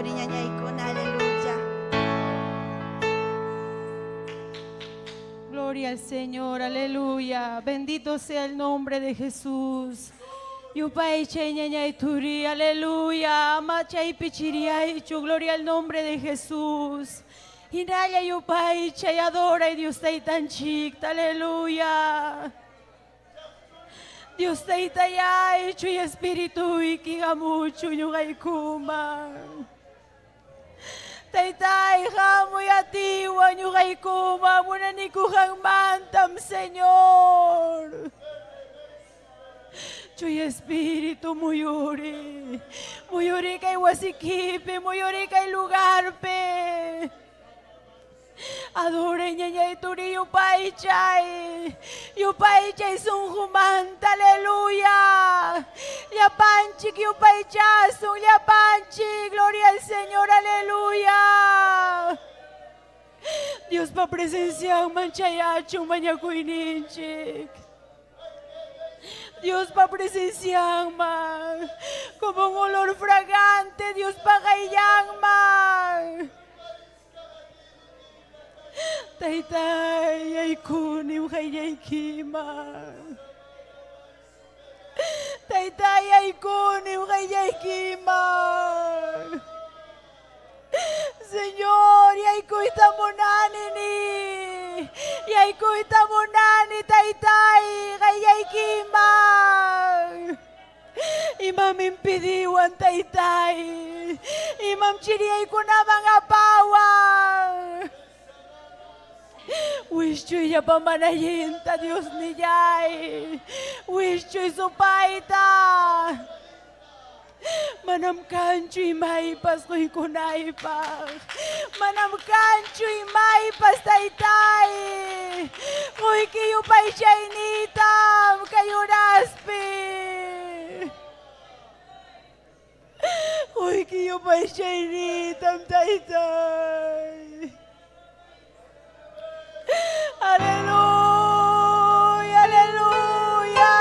turi ñañaykuna, aleluya. Gloria al Señor, aleluya. Bendito sea el nombre de Jesús. Yupaychay ñañay turi, aleluya. Amachay pichiriaychu, gloria al nombre de Jesús. Hinalla yupaychay, adora y Dios taytanchikta, aleluya. Dios taytayaychu y espirituyki hamuchu ñuqaykuman. Taytay, hamuy atiwan ñuqaykuman, munanikuqanmantam, Señor. Chuy espíritu muyuri, muyuri kay wasikipi, muyuri kay lugarpi. Adore ñañay turi yupaychay, yupaychay sunqumanta, aleluya. Llapanchik yupaychasun, llapanchik, gloria al Señor, aleluya. Diospa presencianman chayachun mañakuyninchik. Diospa presencianman, como un olor fragante, Diospa qayllanman. Taytay, yaykuni qayllaykiman. Taytay, yaykuni qayllaykiman. Señor, yaykuyta munani ni. Yaykuyta munani, taytay, qayllaykiman. Imam impediwan, taytay. Imam chiriyaykunaman apawan. Wischuy llapa manallinta, Dios nillay. Wischuy supayta. Manam kanchu imaypas quykunaypaq. Manam kanchu imaypas, taytay. Quyki yupaychaynitam kay horaspi. Quyki yupaychaynitam, taytay. Aleluya, aleluya.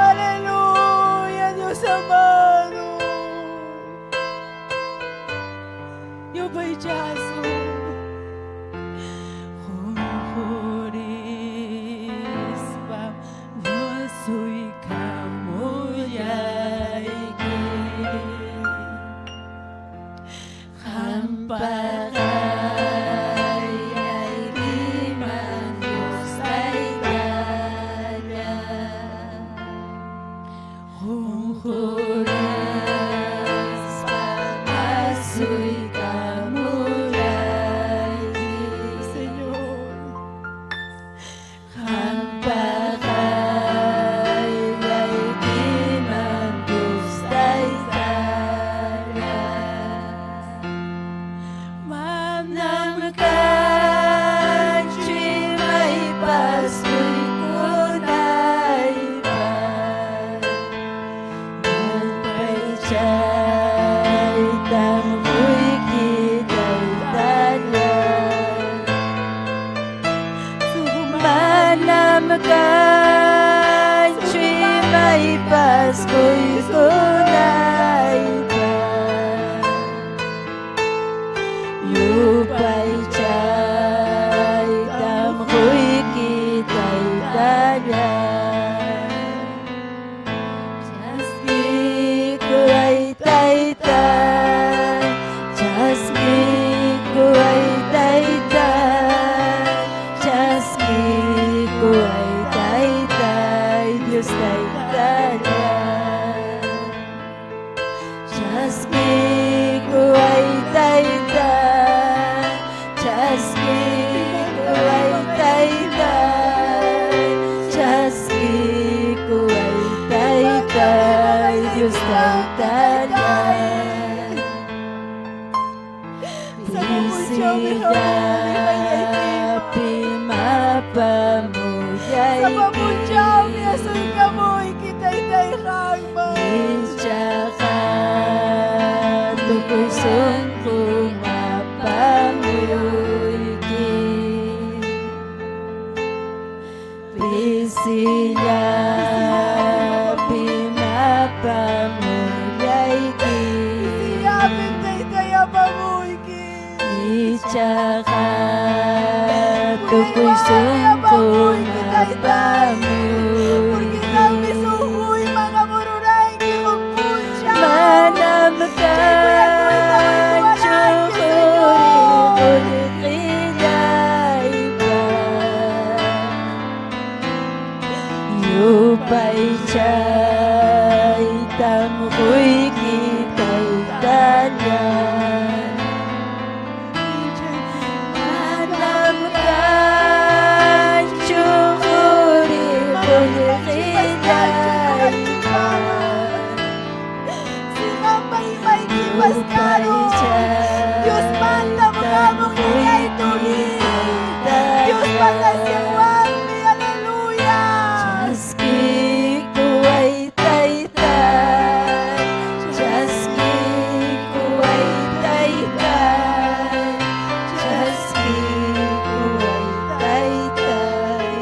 Aleluya, Dios amado. Yupaychasun. Qunqurispa asuykamullayki. Qampa qayllaykiman Dios Taytalla. Qunqurispa asuykamullayki, Señor. Qampa qayllaykiman Dios Taytalla. Manam kanchu imaypas quykunaypaq. Yupaychaytam quyki Taytalla. Manam kanchu imaypas quykunaypaq. Yupaychaytam quyki Taytalla. Chaskikuway Tayta, chaskikuway Tayta, chaskikuway Tayta, Dios Taytalla. Chaskikuway Tayta, chaskikuway Tayta, chaskikuway Tayta, Dios Taytalla. Pisillapi mapamullayki. Sapa punchawmi asuykamuyki, taytay, qamman. Ichaqa tukuy sunqu mapamuyki. Pisillapi Yupaychaqa tukuy Kuyaywanmi sunqu apamuyki, Taytay. Porque qammi napamuyki. sunquyman amururanki huk punchaw. Manam Chay kuyakuyta kanchu quykuwananki, quri Señor. qullqillaypas. Yupaychaytam quyki Taytallay. Manam kanchu quri Manam kanchipas kanchu qullqillaypas. Si qampa imaykipas karun. Diosmantam Yupaychaytam hamuq ñañay quyki turi. Diospa Taytallay. gracianwanmi, aleluya. Chaskikuway Taytay, chaskikuway Taytay, chaskikuway Taytay,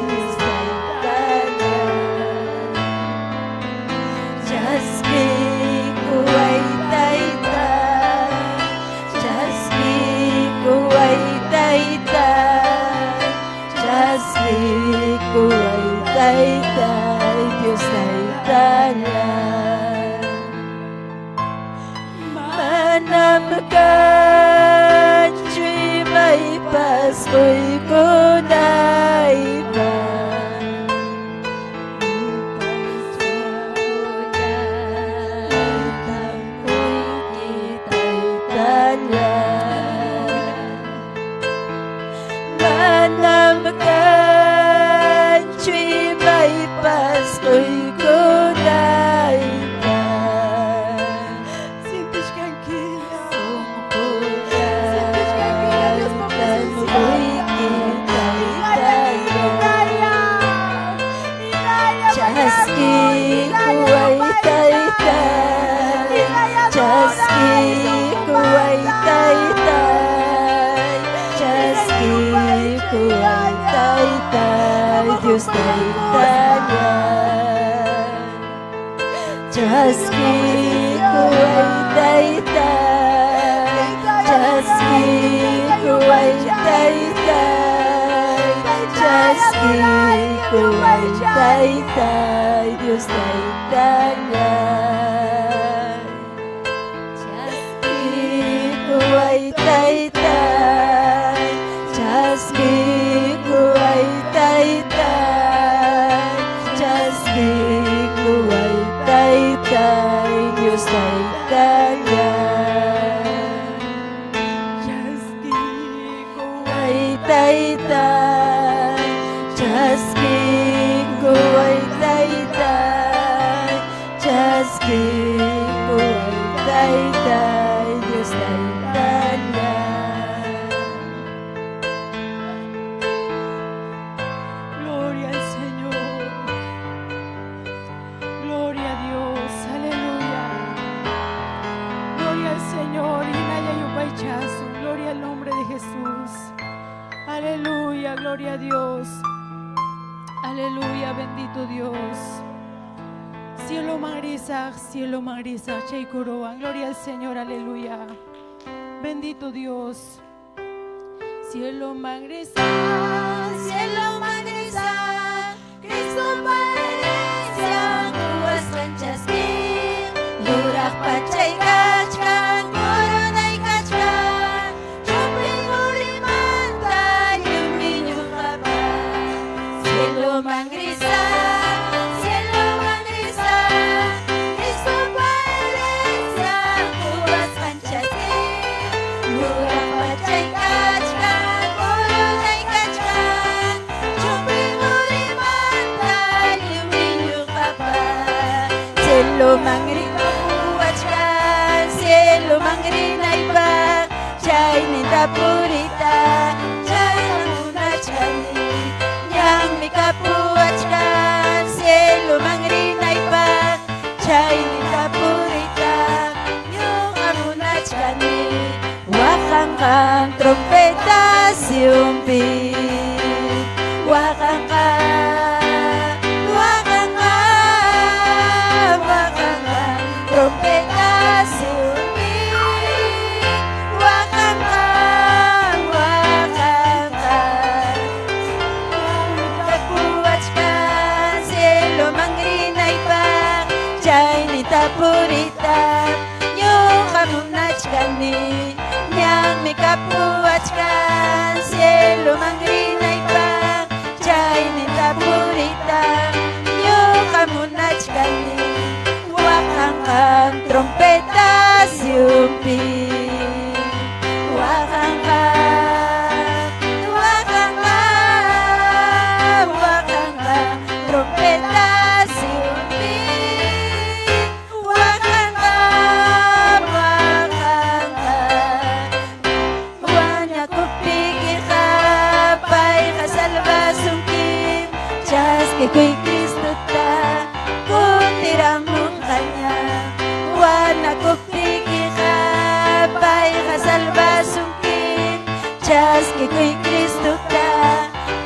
Taytallay. Chaskikuway Taytay, chaskikuway Taytay, chaskikuway Taytay, Dios Taytallay. Manam kanchu imaypas quykunaypaq. Yupaychaytam quyki Taytallay. Manam kanchu imaypas quykunaypaq. Sientishkankiña. Sientishkankiña Diospa Sunqullaytam presencianta. quyki Hinalla Taytallay. hinalla, hinalla mañakuy, hinalla Chaskikuway yupaychay, Taytay, hinalla adoray chaskikuway sunqumanta. Taytay, Hinalla yupaychay, chaskikuway hinalla. Taytay, Ama Dios hukmanyakuspa. Taytallay. Chaskikuway Taytay, chaskikuway Taytay, chaskikuway Taytay, Dios Taytallay. Chaskikuway Taytay, chaskikuway Taytay, chaskikuway Taytay, Dios Taytallay. Chaskikuway Taytay, chaskikuway Taytay, chaskikuway Taytay, Dios Taytallay. Gloria al Señor. Gloria a Dios. Aleluya. Gloria al Señor. Hinalla yupaychasun. Gloria al nombre de Jesús. Aleluya. Gloria a Dios. Aleluya. Bendito Dios. Cielo magrisaj, cielo magrisaj, Cheikoroan. Gloria al Señor. Aleluya. Bendito Dios. Cielo magrisaj, Cielo magrisa, Cristo herencia, quwasqan chaskin, yuraq pachay kachkan, coronay kachkan, chupin qurimanta, lliwmi ñuqapa. Cielo mangrisa, cielo mangrisa, Cristo herencia, quwasqan chaskin, yuraq pachay kachkan, coronay kachkan, chupin qurimanta, lliwmi ñuqapa. Cielo mangrikapuwachkan, cielo mangrinaypaq, chayninta purita, chayna munachkani. Ñanmi kapuwachkan, cielo mangrinaypaq, chayninta purita, ñuqa munachkani. Waqanqan trompeta Siunpi, waqanqan, waqanqan, waqanqan trompeta Siunpi, waqanqan, tapurita ñuqa munachkani ñanmi kapuwachkan cieloman rinaypaq chaymi tapurita ñuqa munachkani waqanqan trompeta Siunpi waqanqan waqanqan waqanqan trompeta Siunpi waqanqan waqanqan Wañakuptikiqa payqa salvasunkim chaskikuy Cristota kutiramunqaña Wanakuptikiqa payqa salvasunkim chaskikuy Cristota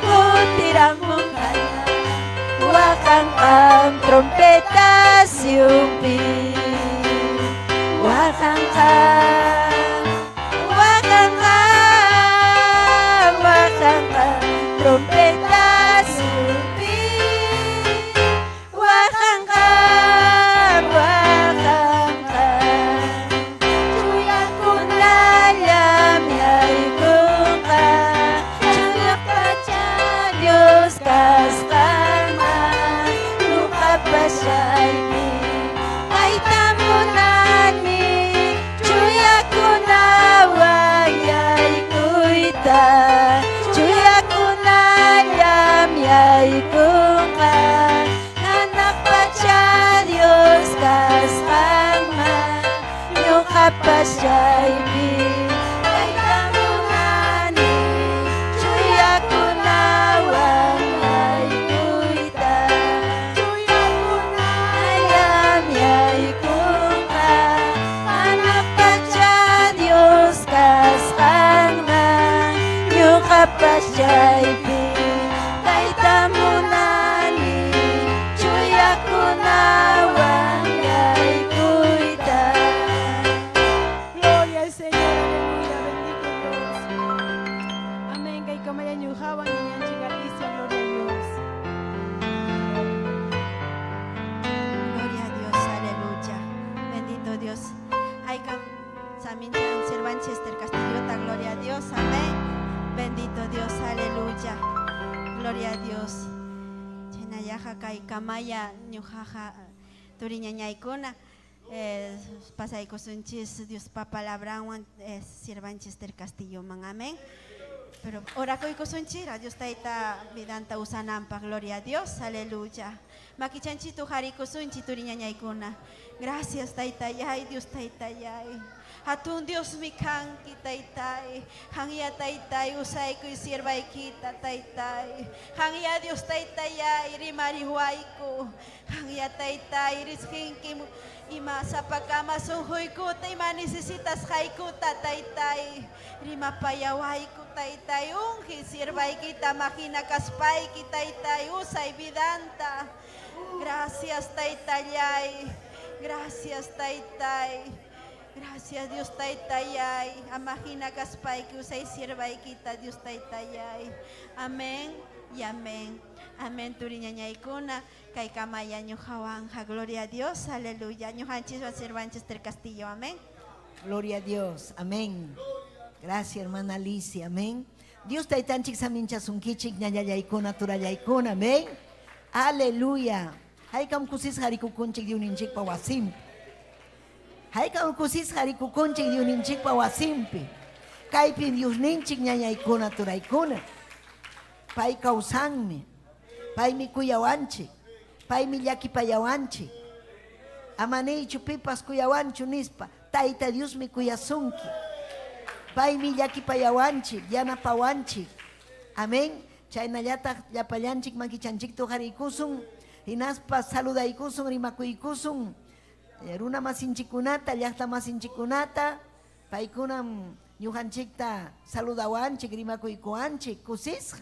kutiramunqaña Waqanqan trompeta Siunpi waqanqan waqanqan waqanqan trompeta Siunpi waqanqan waqanqan Chuyakunallam yaykunqa Hanaq pacha Dios kasqanman ñuqapas chaypi kayta munani chuyakunawan yaykuyta Chuyakunallam yaykunqa Hanaq pacha Dios kasqanman ñuqapas chaypi kayta munani chuyakunawan yaykuyta Chuyakunallam yaykunqa Hanaq pacha Dios kasqanman ñuqapas chaypi kayta munani chuyakunawan yaykuyta. Gloria al Señor, aleluya, bendito Dios. Amén. Kaykamalla ñuqawan ñañanchik Alicia, gloria a Dios. Gloria a Dios, aleluya. Bendito Dios. Haykam saminchan Sirvanchester Castillota, gloria a Dios, amén. Bendito Dios, aleluya. Gloria a Dios. Chaynallaqa kaykamaya ñuqaqa turiñañaykuna pasaykusunchis Diospa palabranwan Sirvanchester Castilloman, amén. Pero orakuykusunchik Dios tayta vidanta usananpaq, gloria a Dios, aleluya. Makichanchik harikusunchik turiñañaykuna. Gracias taytallay, Dios taytallay. Hatun Diosmi kanki taytay. Qamya taytay usaykuy siervaykita taytay. Qamya Dios taytallay rimariwayku. Qamya taytay riqsinki ima sapakama sunquykuta ima necesitasqaykuta taytay. Rimapayawayku taytay ungi siervaykita mahina kaspayki taytay usay vidanta. Gracias taytallay. Gracias taytay. Gracias Dios taytallay. Amahina kaspayki usay siervaykita Dios taytallay. Amén y amén. Amén turiñañaykuna kaykamaya ñuqawanja. Gloria a Dios. Aleluya. Ñuqanchiswan Sirvanchester Castillo. Amén. Gloria a Dios. Amén. Gracias, hermana Alicia. Amén. Dios taytanchik saminchasunkichik ñañallaykuna turallaykuna. Amén. Aleluya. Haykam kusisqa rikukunchik Diosninchikpa wasinpi. Haykam kusisqa rikukunchik Diosninchikpa wasinpi. Kaypi Diosninchik ñañaykuna turaykuna. Pay kawsanmi. Paymi kuyawanchik. Paymi llakipayawanchik. Ama niychu pipas kuyawanchu nispa. Tayta Diosmi kuyasunki. Paymi llakipayawanchik, yanapawanchik. Amén. Chaynallataq llapallanchik makichanchikta uqariykusun, hinaspa saludaykusun, rimakuykusun runa masinchikkunata, llaqta masinchikkunata, paykunam ñuqanchikta saludawanchik, rimakuykuwanchik, kusisqa.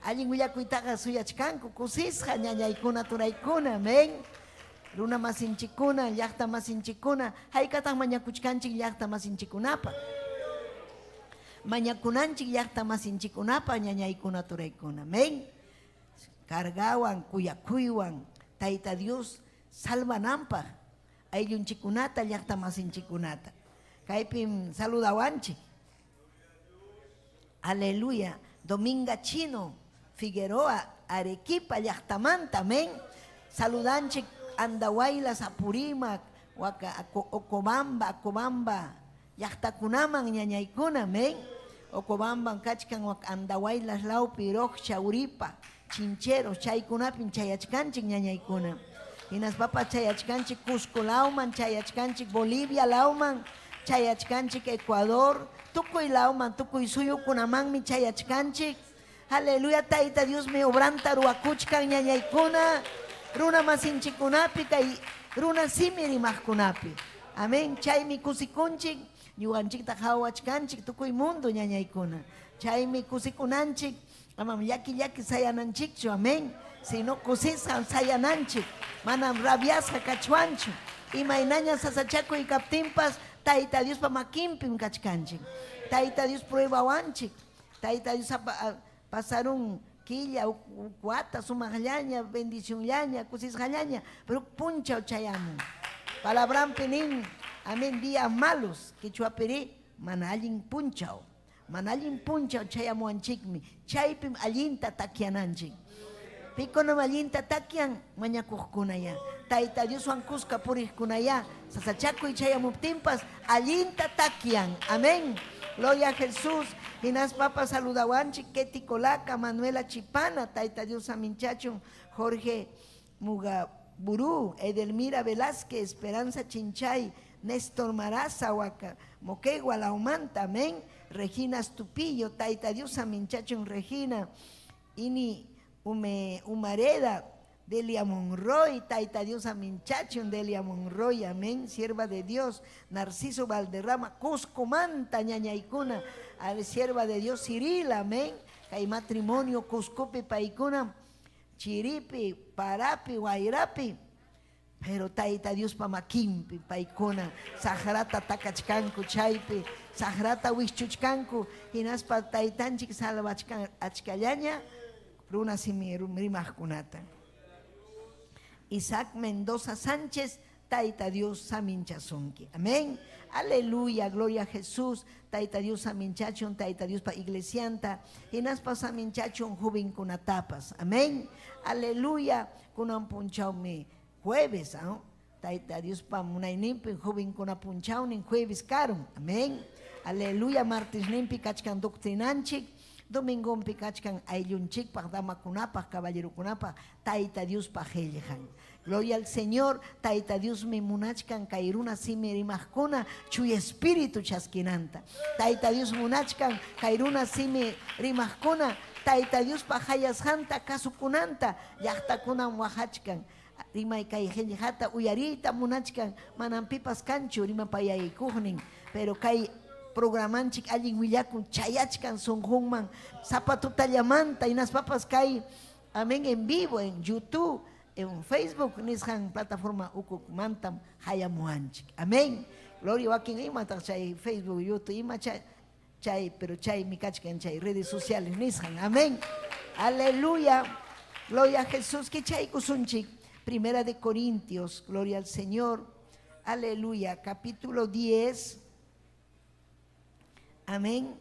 Allin willakuytaqa suyachkanku, kusisqa ñañaykuna, turaykuna, amén. Runa masinchikkuna, llaqta masinchikkuna, haykataq mañakuchkanchik llaqta masinchikkunapaq. Mañakunanchik llaqta masinchikkunapaq ñañaykuna, turaykuna, amén. Cargawan, kuyakuywan, Tayta Dios salvananpaq. ayllunchikkunata, llaqtamasinchikkunata. Kaypim saludawanchik. Aleluya. Dominga Chino Figueroa, Arequipa llaqtamanta, amén. Saludanchik Andahuaylas, Apurímac, Huaca, Ocobamba, Acobamba, llaqtakunaman ñañaykuna, amén. Ocobamba kachkan Andahuaylas lawpi, Roqcha, Uripa, Chincheros, chaykunapim chayachkanchik ñañaykuna. Hinaspapas chayachkanchik Cusco lawman, chayachkanchik Bolivia lawman, chayachkanchik Ecuador, tukuy lawman, tukuy suyukunamanmi chayachkanchik. Aleluya, Tayta Diosmi obranta ruwakuchkan ñañaykuna, runa masinchikkunapi, kay runa simi rimaqkunapi. Amén. Chaymi kusikunchik, ñuqanchikta qawachkanchik tukuy mundo ñañaykuna. Chaymi kusikunanchik, amam llaki llaki sayananchikchu, amén. Sino kusisqam sayananchik, manam rabiasqa kachwanchu. Imaynaña sasachakuy kaptinpas Tayta Diospa makinpim kachkanchik. Tayta Dios pruebawanchik. Tayta Dios pasarun killa, wata sumaqllaña, bendicionllaña, kusisqallaña, pero punchaw chayamun. Palabranpi nin, amén, días malos, quichuapiri mana allin punchaw. Mana allin punchaw chayamuwanchikmi, chaypim allinta takyananchik. Pikunam allinta takyan? Mañakuqkunayá. Tayta Dioswan kuska puriqkunayá, sasachakuy chayamuptinpas allinta takyan. Amén. Gloria a Jesús. Hinaspapas saludawanchik Ketty Colaca, Manuela Chipana, Tayta Dios aminchachun, Jorge Mugaburu, Edelmira Velázquez, Esperanza Chinchay, Néstor Maraza, Huaca, Moquegua, Laumanta, amén. Regina Astupillo, Tayta Dios aminchachun Regina, Ini Ume, Umareda, Delia Monroy, Tayta Dios aminchachun, Delia Monroy, amén, sierva de Dios, Narciso Valderrama, Cusco Manta, ñañaykuna, al sierva de Dios, Cirila, amén, kay matrimonio Cuscopi paykuna, chiripi, parapi, wayrapi, pero Tayta Diospa makinpi paykuna saqrata takachkanku chaypi, saqrata wischuchkanku, hinaspa Taytanchik salvachkan achkallaña runa simi rimaqkunata. Isaac Mendoza Sánchez, Tayta Dios saminchasunki. Amén. Aleluya, gloria a Jesús. Tayta Dios saminchachun, Tayta Diospa iglesianta, hinaspa saminchachun jovenkunatapas. Amén. Aleluya. Kunan punchawmi jueves, ¿no? Tayta Diospa munayninpi jovenkuna punchawnin jueves karun. Amén. Aleluya, martesninpi kachkan doctrinanchik, domingonpi kachkan ayllunchikpaq, damakunapaq, caballerokunapaq, Tayta Diospa qillqan. Gloria al Señor, Tayta Diosmi munachkan kay runa simi rimaqkuna Chuya Espíritu chaskinanta. Tayta Dios munachkan kay runa simi rimaqkuna Tayta Diospa qayasqanta kasukunanta. Llaqtakunam waqachkan, rimay kay qillqata uyariyta munachkan, manam pipas kanchu rimapayaykuqnin, pero kay programanchik allin willakun chayachkan sunqunman sapa tutallamanta, hinaspapas kay amén en vivo en YouTube, en Facebook nisqan plataforma ukumantam hayamuwanchik. Amén. Gloria, wakin imataq chay Facebook, YouTube, ima chay, chay, pero chaymi kachkan chay redes sociales nisqan. Amén. Aleluya. Gloria a Jesús. Kichaykusunchik. Primera de Corintios. Gloria al Señor. Aleluya. Capítulo 10. Amén.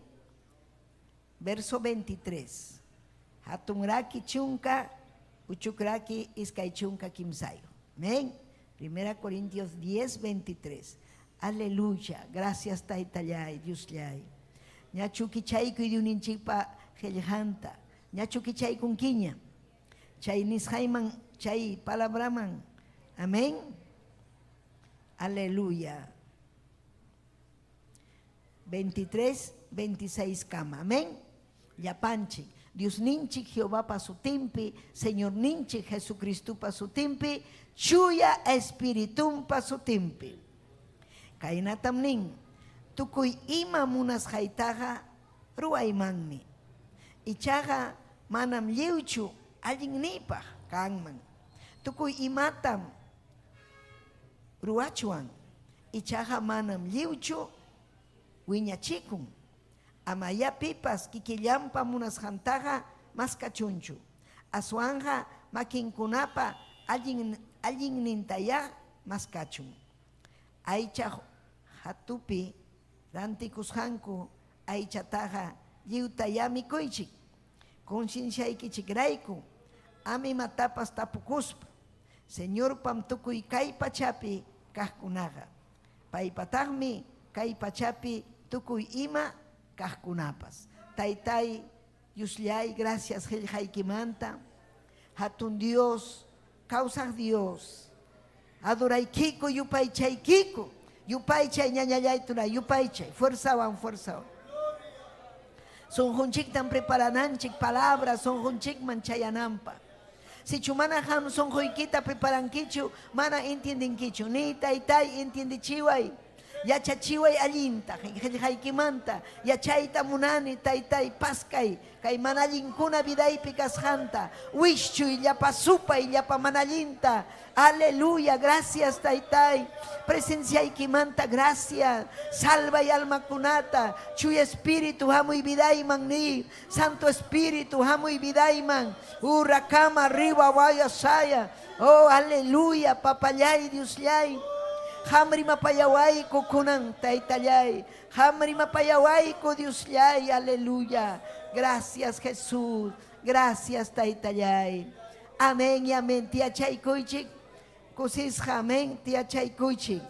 Verso 23. Hatunraki chunka, uchukraki iskay chunka kimsayo. Amén. Primera Corintios 10, 23. Aleluya. Gracias Taytallay, Diosllay. Ñachu kichaykuy Diosninchikpa qillqanta. Ñachu kichaykunkiña. Chay nisqayman, chay palabraman. Amén. Aleluya. 23, 26 kama. Amén. Llapanchik. Diosninchik Jehovapa sutinpi, Señorninchik Jesucristopa sutinpi, Chuya Espiritunpa sutinpi. Kaynatam nin, tukuy ima munasqaytaqa ruwaymanmi. Ichaqa manam lliwchu allinniypaq kanman. Tukuy imatam ruwachwan, ichaqa manam lliwchu wiñachikun. Amayá pipas kikillanpa munasqantaqa maskachunchu, aswanqa makinkunapa allin allinnintayá maskachun. Aycha hatupi rantikusqanku aychataqa lliwtayá mikuychik, concienciaykichikrayku ama imatapas tapukuspa. Señorpam tukuy kay pachapi kaqkunaqa, paypataqmi kay pachapi tukuy ima kaqkunapas. Taytáy, Diosllay, gracias qellqaykimanta. Hatun Dios, kawsaq Dios, adoraykiku, yupaychaykiku. Yupaychay ñañallay turay, yupaychay, fuerzawan, fuerzawan. Sunqunchiktam preparananchik palabra sunqunchikman chayananpaq. Sichu mana qam sunquykita preparankichu, mana entiendenkichu. Niy, Taytay, entiendechiway. Yachachiway allinta, qillqaykimanta yachayta munani, Taytay, paskay kay mana allinkuna vidaypi kasqanta, wischuy llapa supay, llapa mana allinta. Aleluya, gracias Taytay, presenciaykimanta gracias. Salvay almakunata, Chuya Espíritu hamuy vidayman niy, Santo Espíritu hamuy vidayman, urakama arriba vaya saya. Oh, aleluya, papallay, Diosllay. Qam rimapayawayku kunan, Taytallay. Qam rimapayawayku, Diosllay, aleluya. Gracias, Jesús. Gracias, Taytallay. Amén y amén. Tiyachaykuychik. Kusisqa, amén. Tiyachaykuychik.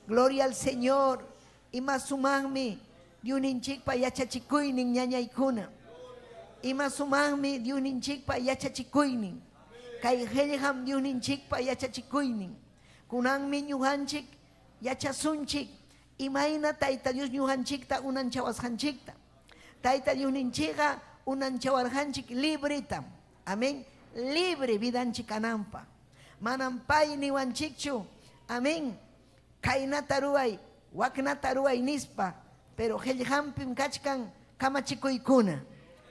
Gloria al Señor. Ima sumaqmi Diosninchikpa yachachikuynin ñañaykuna. Ima sumaqmi Diosninchikpa yachachikuynin. Kay qillqam Diosninchikpa yachachikuynin. Kunanmi ñuqanchik yachasunchik imayna Tayta Dios ñuqanchikta unanchawasqanchikta. Tayta Diosninchikqa unanchawarqanchik libretam. Amén. Libre vidanchik kananpaq. Manam pay niwanchikchu. Amén. Kaynata ruway, waknata ruway nispa, pero qillqanpim kachkan kamachikuykuna.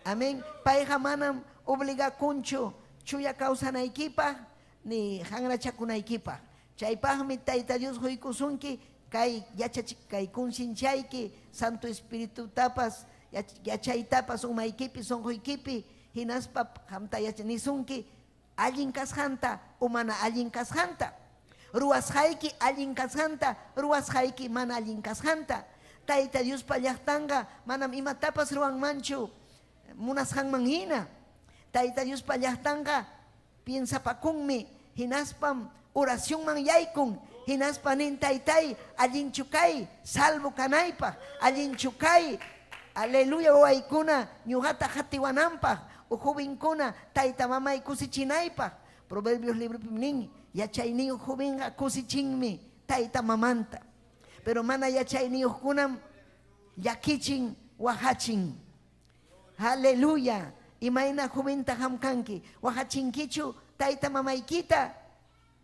Amén. Payqa manam obligakunchu chuya kawsanaykipaq ni qanrachakunaykipaq. Chaypaqmi Tayta Dios quykusunki kay yachachik kay concienciayki Santo Espiritutapas yachaytapas umaykipi sunquykipi hinaspa qamta nisunki allin kasqanta o mana allin kasqanta, ruwasqayki allin kasqanta, ruwasqayki mana allin kasqanta. Tayta Diospa llaqtanqa manam imatapas ruwanmanchu munasqanman hina. Tayta Diospa llaqtanqa piensapakunmi, hinaspam oracionman yaykun, hinaspa nin, Taytay, allinchu kay, salvo kanaypaq, allinchu kay, aleluya, wawaykuna ñuqata qatiwananpaq, o jovenkuna tayta mamay kusichinaypaq. Proverbios libropim nin, yachayniyuq jovenqa kusichinmi tayta mamanta, pero mana yachayniyuqkunam llakichin, waqachin. Aleluya. Imayna joventaq qam kanki? Waqachinkichu tayta mamaykita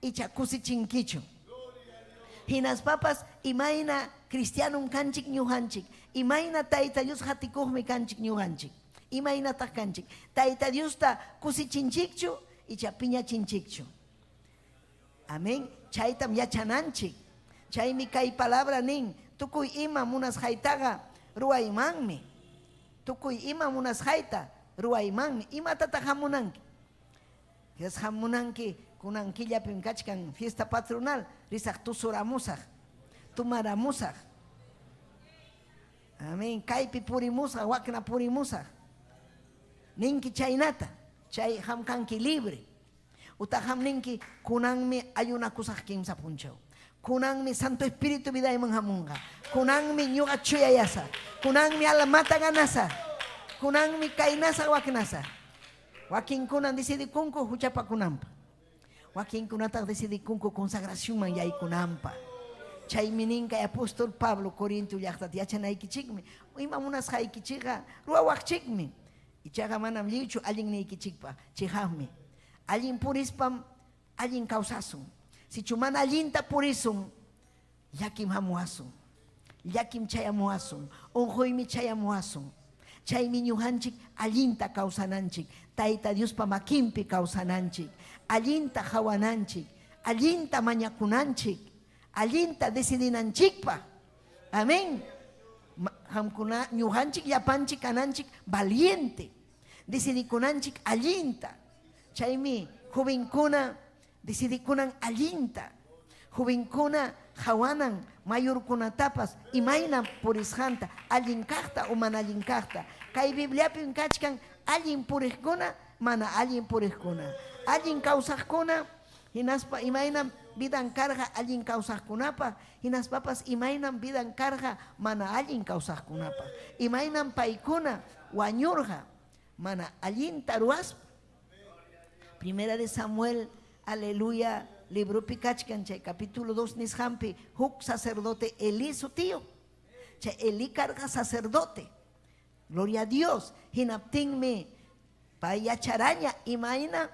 icha kusichinkichu? Hinaspapas imayna cristianom kanchik ñuqanchik? Imayna Tayta Dios qatikuqmi kanchik ñuqanchik? Imaynataq kanchik? Tayta Diosta kusichinchikchu icha piñachinchikchu? Amén. Chaytam yachananchik. Chaymi kay palabra nin, tukuy ima munasqaytaqa ruwaymanmi. Tukuy ima munasqayta ruwaymanmi. Imatataq hamunanki? Quizás hamunanki kunan killapim kachkan fiesta patronal, risaq tusuramusaq, tumaramusaq. Amén. Kaypi purimusaq, wakna purimusaq. Ninki chaynata, chay qam kanki libre. Utaq qam ninki, kunanmi ayunakusaq kimsa punchaw. Kunanmi Santo Espíritu vidayman hamunqa. Kunanmi ñuqa chuyayasaq. Kunanmi almata ganasaq. Kunanmi kaynasaq waknasaq. Wakinkunam decidikunku huchapakunanpaq. Wakinkunataq decidikunku consagracionman yaykunanpaq. Chaymi nin kay apóstol Pablo Corinto llaqtata yachanaykichikmi. Ima munasqaykichikqa ruwawaqchikmi. Ichaqa manam lliwchu allinniykichikpaq, chiqapmi. Allin purispam allin kawsasun. Sichu mana allinta purisun, llakim hamuwasun, llakim chayamuwasun, unquymi chayamuwasun. Chaymi ñuqanchik allinta kawsananchik, Tayta Diospa makinpi kawsananchik, allinta qawananchik, allinta mañakunanchik, allinta decidinanchikpaq. Amén. Qamkuna ñuqanchik llapanchik kananchik valiente, decidikunanchik allinta. Chaymi jovenkuna decidikunan allinta. Jovenkuna qawanan mayorkunatapas imayna purisqanta, allin kaqta o mana allin kaqta. Kay Bibliapim kachkan allin puriqkuna, mana allin puriqkuna. Allin kawsaqkuna hinaspa imaynam vidan karqa allin kawsaqkunapaq, hinaspapas imaynam vidan karqa mana allin kawsaqkunapaq. Imaynam paykuna wañurqa mana allinta ruwaspa. Primera de Samuel, aleluya, libropi kachkan chay capítulo 2 nisqanpi huk sacerdote Elí sutiyuq. Chay Elí karqa sacerdote. Gloria a Dios. Hinaptinmi pay yacharaña imayna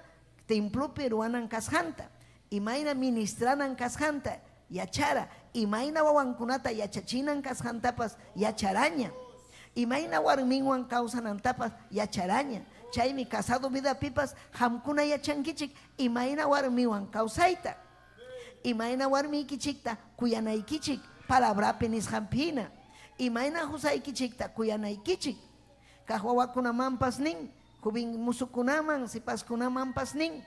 templopi ruwanan kasqanta, imayna ministranan kasqanta yachara, imayna wawankunata yachachinan kasqantapas yacharaña, imayna warminwan kawsanantapas yacharaña. Chaymi casado vidapipas qamkuna yachankichik imayna warmiwan kawsayta, imayna warmiykichikta kuyanaykichik palabrapi nisqanpi hina, imayna qusaykichikta kuyanaykichik. Kaq wawakunamanpas nin, joven musukunaman, sipaskunamanpas nin,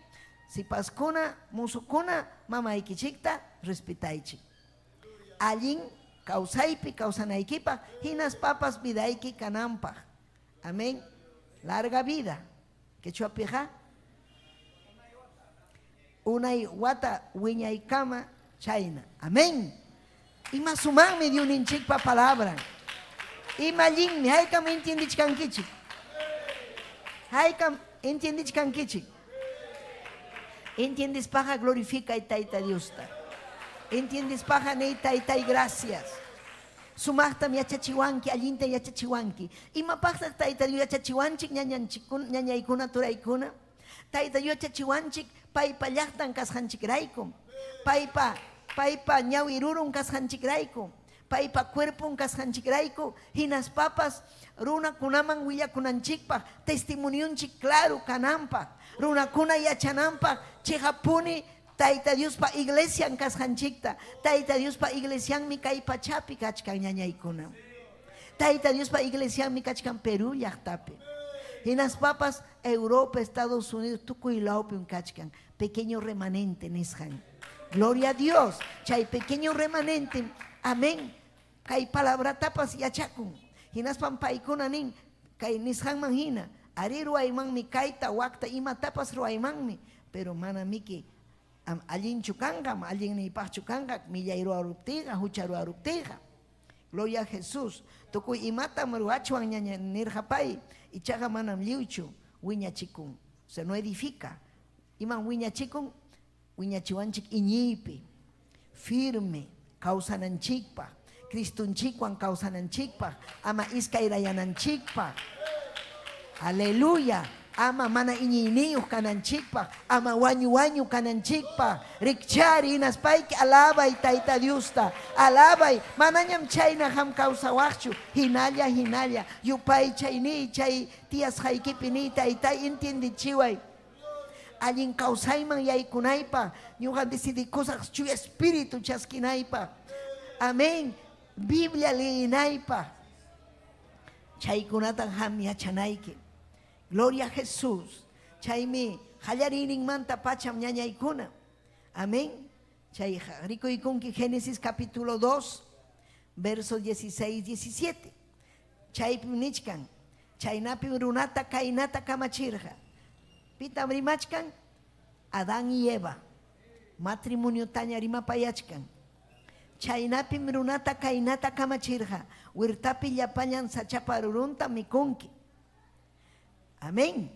sipaskuna, musukuna, mamaykichikta respetaychik. Allin kawsaypi kawsanaykipaq hinaspapas vidayki kananpaq. Amén. Larga vida. Quechuapiqa unay wata wiñaykama chayna. Amén. Ima sumaqmi Diosninchikpa palabran. Ima allinmi. Haykam entiendichkankichik? Haykam entiendichkankichik? Entiendispaqa glorificay Tayta Diosta. Entiendispaqa niy Taytay gracias. Sumaqtam yachachiwanki, allinta yachachiwanki. Imapaqtaq Tayta Dios yachachiwanchik ñañanchikkuna, ñañaykuna, turaykuna? Tayta Dios yachachiwanchik paypa llaqtan kasqanchikraykum, paypa paypa ñawi rurun kasqanchikrayku, paypa cuerpon kasqanchikrayku, hinaspapas runakunaman willakunanchikpaq, testimonionchik claro kananpaq, runakuna yachananpaq cheqappuni Tayta Diospa iglesian kasqanchikta. Tayta Diospa iglesianmi kay pachapi kachkan, ñañaykuna. Tayta Diospa iglesianmi kachkan Perú llaqtapi. Hinaspapas Europa, Estados Unidos, tukuy lawpim kachkan pequeño remanente nisqan. Gloria a Dios. Chay pequeño remanentem, amén, kay palabratapas yachakun. Hinaspam paykuna nin, kay nisqanman hina, arí ruwaymanmi kayta, wakta, imatapas ruwaymanmi, pero mana miki allinchu kanqa, allinniypaqchu kanqa, millay ruwaruptiyqa, hucha ruwaruptiyqa. Gloria a Jesús. Tukuy imatam ruwachwan ñaña nirqa pay, ichaqa manam lliwchu wiñachikun. O sea, no edifica. Imam wiñachikun? Wiñachiwanchik iñiypi, firme kawsananchikpaq, Cristonchikwan kawsananchikpaq, ama iskayrayananchikpaq. Aleluya. Ama mana iñiyniyuq kananchikpaq, ama wañu wañu kananchikpaq. Rikchari hinaspayki alabay Tayta Diosta. Alabay, manañam chayna qam kawsawaqchu. Hinalla hinalla yupaychay niy chay tiyasqaykipi niy Taytay entiendechiway. Allin kawsayman yaykunaypaq ñuqa decidikusaq Chuya Espíritu chaskinaypaq. Amén. Biblia leyinaypaq. Chaykunatan qam yachanayki. Gloria a Jesús. Chaymi qallariyninmanta pacham ñañaykuna. Amén. Chay rikuykunki Génesis capítulo 2, versos 16, 17. Chaypim nichkan, Chaynapim runata kaynata kamachirqa. Pitam rimachkan? Adán y Eva. Matrimoniotaña rimapayachkan. Chaynapim runata kaynata kamachirqa, Huertapi llapallan sachapa rurunta mikunki. Amén.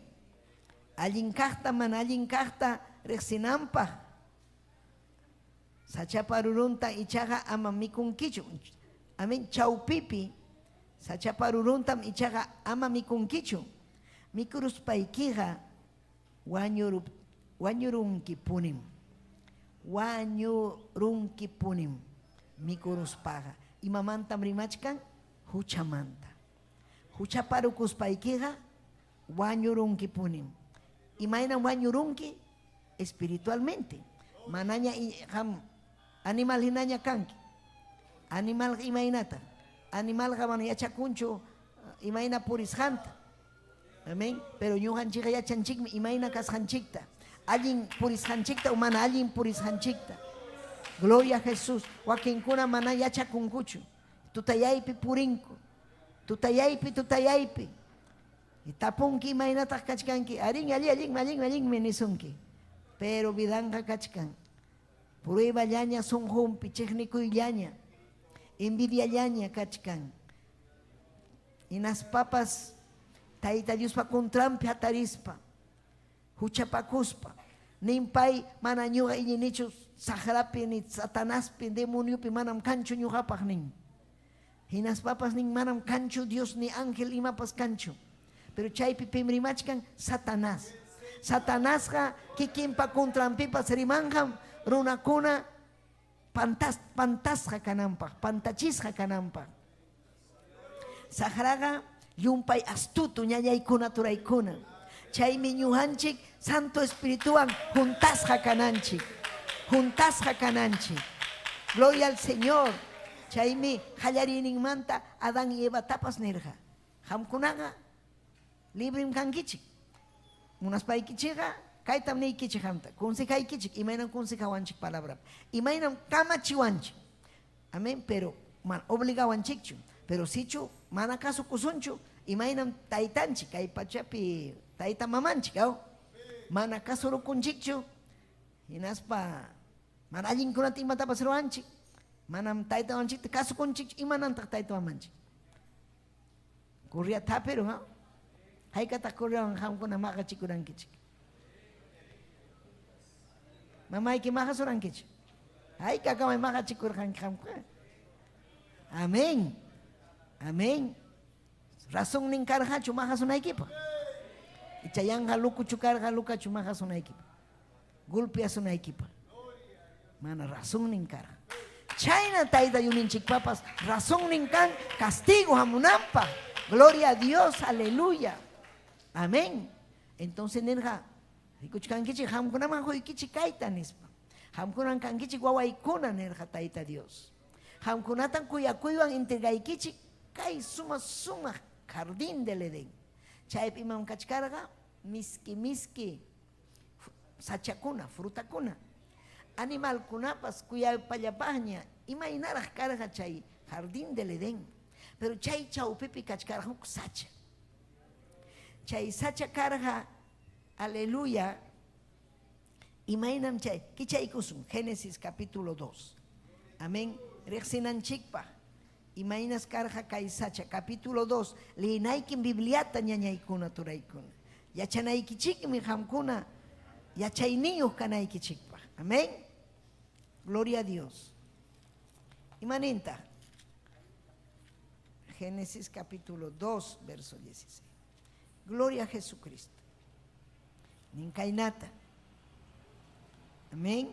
Allin kaqta mana allin kaqta riqsinanpaq sachapa rurunta ichaqa ama mikunkichu. Amén. Chawpipi sachapa ruruntam ichaqa ama mikunkichu. Mikuruspaykiqa wañurup wañurunkipunim. Wañurunkipunim mikuruspaqa. Imamantam rimachkan? Huchamanta. Huchaparukuspaykiqa wañurunkipunim. Imaynam wañurunki? Espiritualmente. Manaña qam animal hinaña kanki. Animalqa imaynataq? Animalqa mana yachakunchu imayna purisqanta. Amén. Pero ñuqanchikqa yachanchikmi imayna kasqanchikta. Allin purisqanchikta o mana allin purisqanchikta. Gloria a Jesús. Wakinkuna mana yachakunkuchu. Tutayaypi purinku. Tutayaypi, tutayaypi. Tapunki imaynataq kachkanki. Arin, alli, allin, allin, allinmi nisunki. Pero vidanqa kachkan. Prueballaña sunqunpi, chiqnikuyllaña, envidiallaña kachkan. Hinaspapas Tayta Diospa contranpi hatarispa, huchapakuspa, nin pay mana ñuqa iñinichu saqrapi ni satanaspi, demoniopi manam kanchu ñuqapaq nin. Hinaspapas nin manam kanchu Dios ni ángel imapas kanchu. Pero chaypi pim rimachkan Satanás. Satanasqa kikinpa contranpipas rimanqam runakuna pantas, pantasqa kananpaq, pantachisqa kananpaq. Saqraqa llumpay astuto ñañaykuna turaykuna. Chaymi ñuqanchik Santo Espirituwan juntasqa kananchik. Juntasqa kananchik. Gloria al Señor. Chaymi qallariyninmanta Adán y Evatapas nirqa. Qamkunaqa librim kankichik. Munaspaykichikqa kaytam niykichik qamta, consejaykichik, imaynam consejawanchik palabrapi, imaynam kamachiwanchik. Amén, pero mana obligawanchikchu. Pero sichu mana kasukusunchu, imaynam taytanchik kay pachapi tayta mamanchik, aw? Mana kasurukunchikchu, hinaspa mana allinkunata imatapas ruwanchik, manam tayta mamanchikta kasukunchikchu, imanantaq tayta mamanchik? Correa tapirun, aw? Haykataq correawan qamkuna maqachikurankichik? Mamayki maqasurankichik? Haykakamay maqachikurqanki qamkuna? Amén. Amén. Razonnin karqachu maqasunaykipaq? Icha yanqa lukuchu karqa lukachu maqasunaykipaq? Golpeasunaykipaq? Mana razonnin karqa. Chayna Tayta Diosninchikpapas razonnin kan castigo hamunanpaq. Gloria a Dios, aleluya. Amén. Entonces nirqa, rikuchkankichik qamkunaman quykichik kayta nispa. Qamkunan kankichik wawaykuna nirqa Tayta Dios. Qamkunatan kuyakuywan entregaykichik kay sumaq sumaq jardín del Edén. Chaypi imam kachkarqa miski miski sachakuna, frutakuna. Animalkunapas kuyapallapaqña imaynaraq karqa chay jardín del Edén. Pero chay chawpipi kachkarqa huk sacha. Chay sacha karqa, aleluya, imaynam chay, kichaykusun, Génesis capítulo 2. Amén. Riqsinanchikpaq, imaynas karqa kay sacha, capítulo 2, leenaykim Bibliata ñañaykuna, turaykuna. Yachanaykichikmi qamkuna yachayniyuq kanaykichikpaq. Amén. Gloria a Dios. Imanintaq? Génesis capítulo 2, verso 16. Gloria a Jesucristo. Ninkaynata. Amén.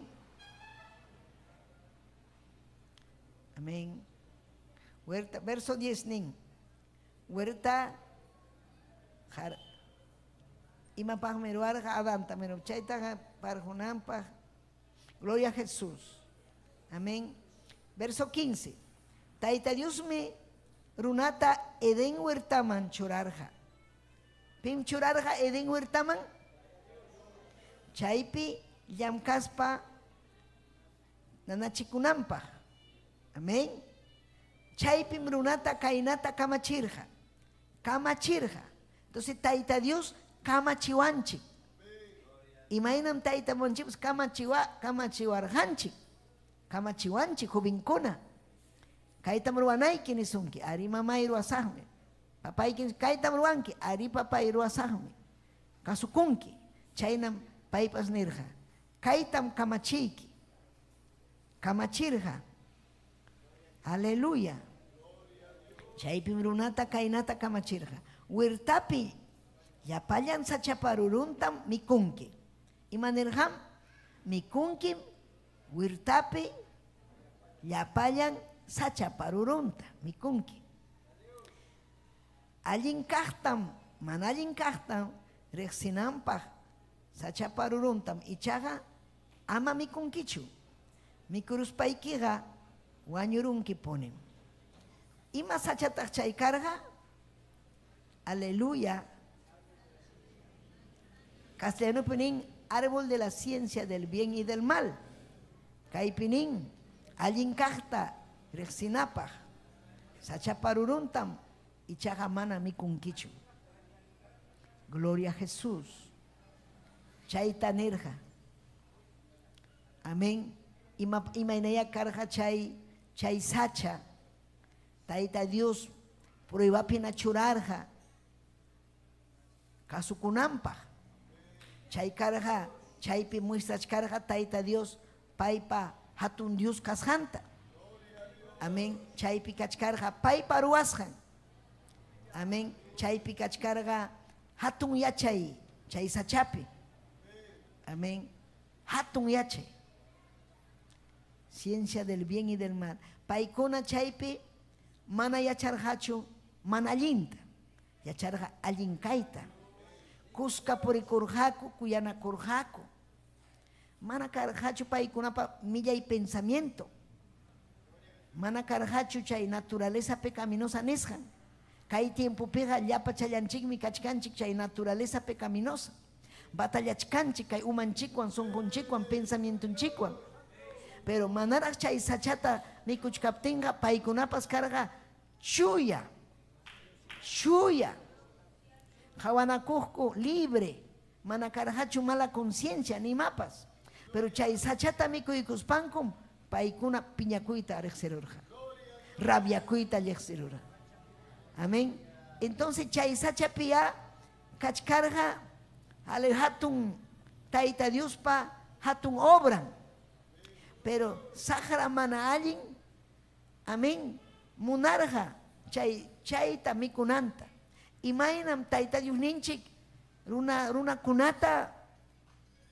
Amén. Huerta, verso 10 nin. Huerta jar, imapaqmi ruwarqa Adanta, pero chaytaqa parqunanpaq. Gloria a Jesús. Amén. Verso 15. Tayta Diosmi runata Edén huertaman churarqa. Pim churarqa Edén huertaman? Chaypi llamkaspa nanachikunanpaq. Amén. Chaypim runata kaynata kamachirqa. Kamachirqa. Entonces Tayta Dios kamachiwanchik. Imaynam Tayta mamanchikpas kamachiwa kamachiwarqanchik. Kamachiwanchik jovenkuna. Kaytam ruwanayki nisunki. Ari mamay ruwasaqmi. Papayki kaytam ruwanki. Ari papay ruwasaqmi. Kasukunki. Chaynam paypas nirqa. Kaytam kamachiyki. Kamachirqa. Aleluya. Chaypim runata kaynata kamachirqa. Huertapi llapallan sachapa ruruntam mikunki. Ima nirqam? Mikunkim huertapi llapallan sachapa rurunta mikunki. Allin kaqtam, mana allin kaqtam riqsinanpaq sachapa ruruntam ichaqa ama mikunkichu. Mikuruspaykiqa wañurunkipunim. Ima sachataq chay karqa? Aleluya. Castellanopi nin árbol de la ciencia del bien y del mal. Kaypi nin. Allin kaqta riqsinapaq sachapa ruruntam ichaqa mana mikunkichu. Gloria a Jesús. Chayta nirqa. Amén. Ima, imaynayá karqa chay chay sacha Tayta Dios pruebapina churarqa kasukunanpaq. Chay karqa chaypi muestrachkarqa Tayta Dios paypa hatun Dios kasqanta. Amén. Chaypi kachkarqa paypa ruwasqan. Amén. Chaypi kachkarqa hatun yachay chay sachapi. Amén. Hatun yachay. Ciencia del bien y del mal. Paykuna chaypi mana yacharqachu mana allinta. Yacharqa allin kayta. Kuska purikurqaku, kuyanakurqaku. Mana karqachu paykunapa millay pensamiento. Mana karqachu chay naturaleza pecaminosa nisqan. Kay tiempopiqa llapachallanchikmi kachkanchik chay naturaleza pecaminosa. Batallachkanchik kay umanchikwan, sunqunchikwan, pensamientonchikwan. Pero manaraq chay sachata mikuchkaptinqa paykunapas karqa chuya, chuya. Qawanakuqku libre, mana karqachu mala conciencia ni imapas. Pero chay sachata mikuykuspankum paykuna piñakuyta riqsirurqa. Rabiakuyta riqsirurqa. Amén. Entonces chay sachapiyá kachkarqa ale hatun Tayta Diospa hatun obran. Pero saqra mana allin, amén, munarqa chay chayta mikunanta. Imaynam Tayta Diosninchik runa runakunata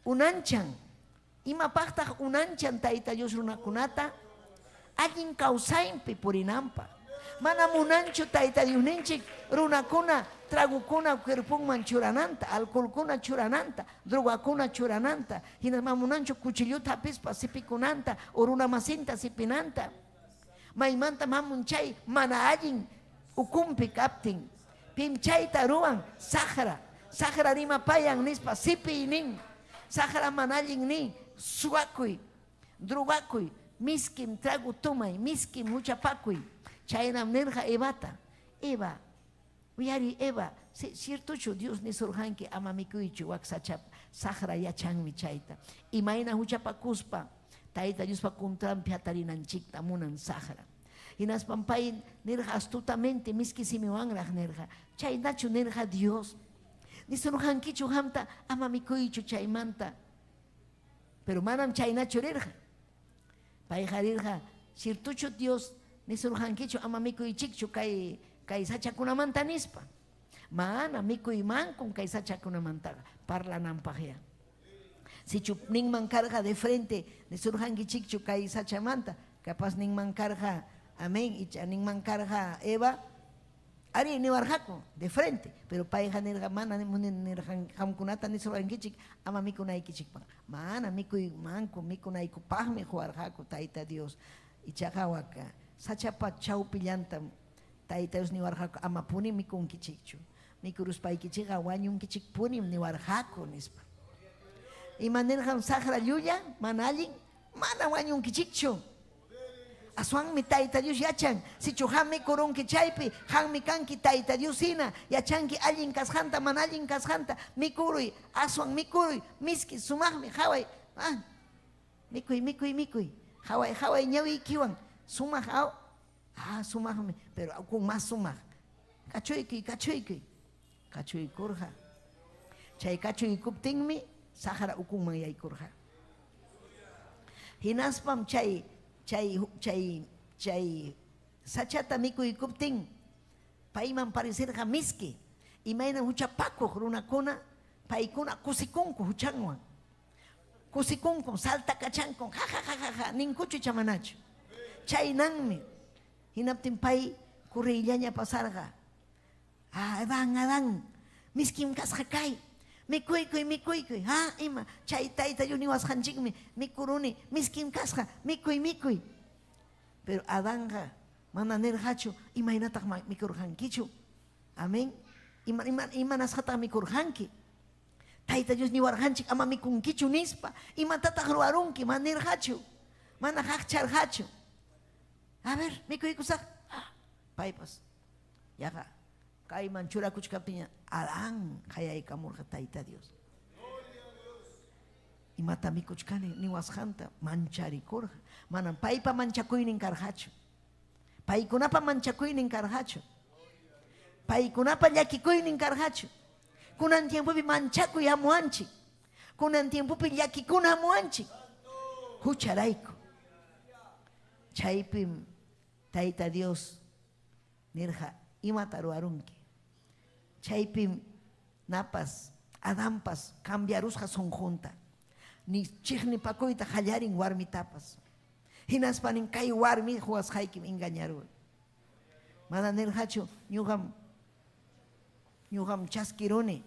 unanchan. Imapaqtaq unanchan Tayta Dios runakunata? Allin kawsaypi purinanpaq. Mana munanchu Tayta Diosninchik runakuna tragukuna cuerponman churananta, alcoholkuna churananta, drogakuna churananta, hinaspa munanchu cuchillota hapispa sipikunanta o runamasinta sipinanta. Maymantam hamun chay mana allin ukumpi kaptin. Pim chayta ruwan? Saqra. Saqra rimapayan nispa sipiy nin. Saqra mana allin nin. Suwakuy, drogakuy, miskim trago tomay, miskim huchapakuy. Chaynam nirqa Evata. Eva, uyariy Eva, ciertochu Dios nisurqanki ama mikuychu wak sachap, saqra yachanmi chayta. Imayna huchapakuspa Tayta Diospa contranpi hatarinanchikta munan saqra. Hinaspam pay nirqa astutamente miski simiwanraq nirqa, chaynachu nirqa Dios? Nisurqankichu qamta ama mikuychu chaymanta? Pero manam chaynachu rirqa. Payqa rirqa, ciertochu Dios nisurqankichu ama mikuychikchu kay kay sachakunamanta nispa? Mana mikuymankum kay sachakunamantaqa parlananpaqyá. Sichu ninman karqa de frente nisurqankichikchu kay sachamanta, capaz ninman karqa amén, icha ninman karqa Eva, arí niwarqaku de frente, pero payqa nirqa mana nirqan qamkunata nisurqankichik ama mikunaykichikpaq. Mana mikuymanku, mikunaykupaqmi quwarqaku Tayta Dios. Ichaqa wak sachapa chawpillantam Tayta Dios niwarqaku amapuni mikunkichikchu. Mikuruspaykichikqa wañunkichikpunim niwarqaku nispa. Ima nirqam saqra llulla, mana allin? Mana wañunkichikchu. Aswanmi Tayta Dios yachan, sichu qam mikurunki chaypi, qammi kanki Tayta Dios hina, yachanki allin kasqanta, mana allin kasqanta, mikuruy, aswan mikuruy, miski, sumaqmi, qaway, ah, mikuy, mikuy, mikuy, qaway, qaway ñawiykiwan, sumaq, aw, ah, sumaqmi, pero ukun mas sumaq, kachuykuy, kachuykuy, kachuykurqa. Chay kachuykuptinmi saqra ukunman yaykurqa. Hinaspam chay chay chay chay sachata mikuykuptin payman parecerqa miski. Imaynam huchapakuq runakuna paykuna kusikunku huchanwan. Kusikunkum, saltakachankum, ja ja ja ja ja ninkuchu icha manachu. Chaynanmi. Hinaptin pay correyllaña pasarqa. Ah, Adán, Adán, miskim kasqa kay. Mikuykuy, mikuykuy. Ha, ima, chay Tayta Dios niwasqanchikmi, mikuruni, miskim kasqa, mikuy, mikuy. Pero Adanqa mana nirqachu, imaynataq mikurqankichu? Amén. Ima, ima, imanasqataq mikurqanki? Tayta Dios niwarqanchik ama mikunkichu nispa. Imatataq ruwarunki? Mana nirqachu. Mana qaqcharqachu. A ver, mikuykusaq. Ah, paypas yaqa kayman churakuchkaptinña Adán qayaykamurqa Tayta Dios. Imata mikuchkani niwasqanta mancharikurqa. Manam paypa manchakuynin karqachu. Paykunapa manchakuynin karqachu. Paykunapa llakikuynin karqachu. Kunan tiempopi manchakuy hamuwanchik. Kunan tiempopi llakikuna hamuwanchik. Hucharayku. Chaypim Tayta Dios nirqa, imata ruwarunki. Chaypim napas Adanpas cambiarusqa sunqunta. Ni chiqnipakuyta qallarin warmitapas. Hinaspa nin kay warmi quwasqaykim engañaruwan. Mana nirqachu ñuqam ñuqam chaskiruni,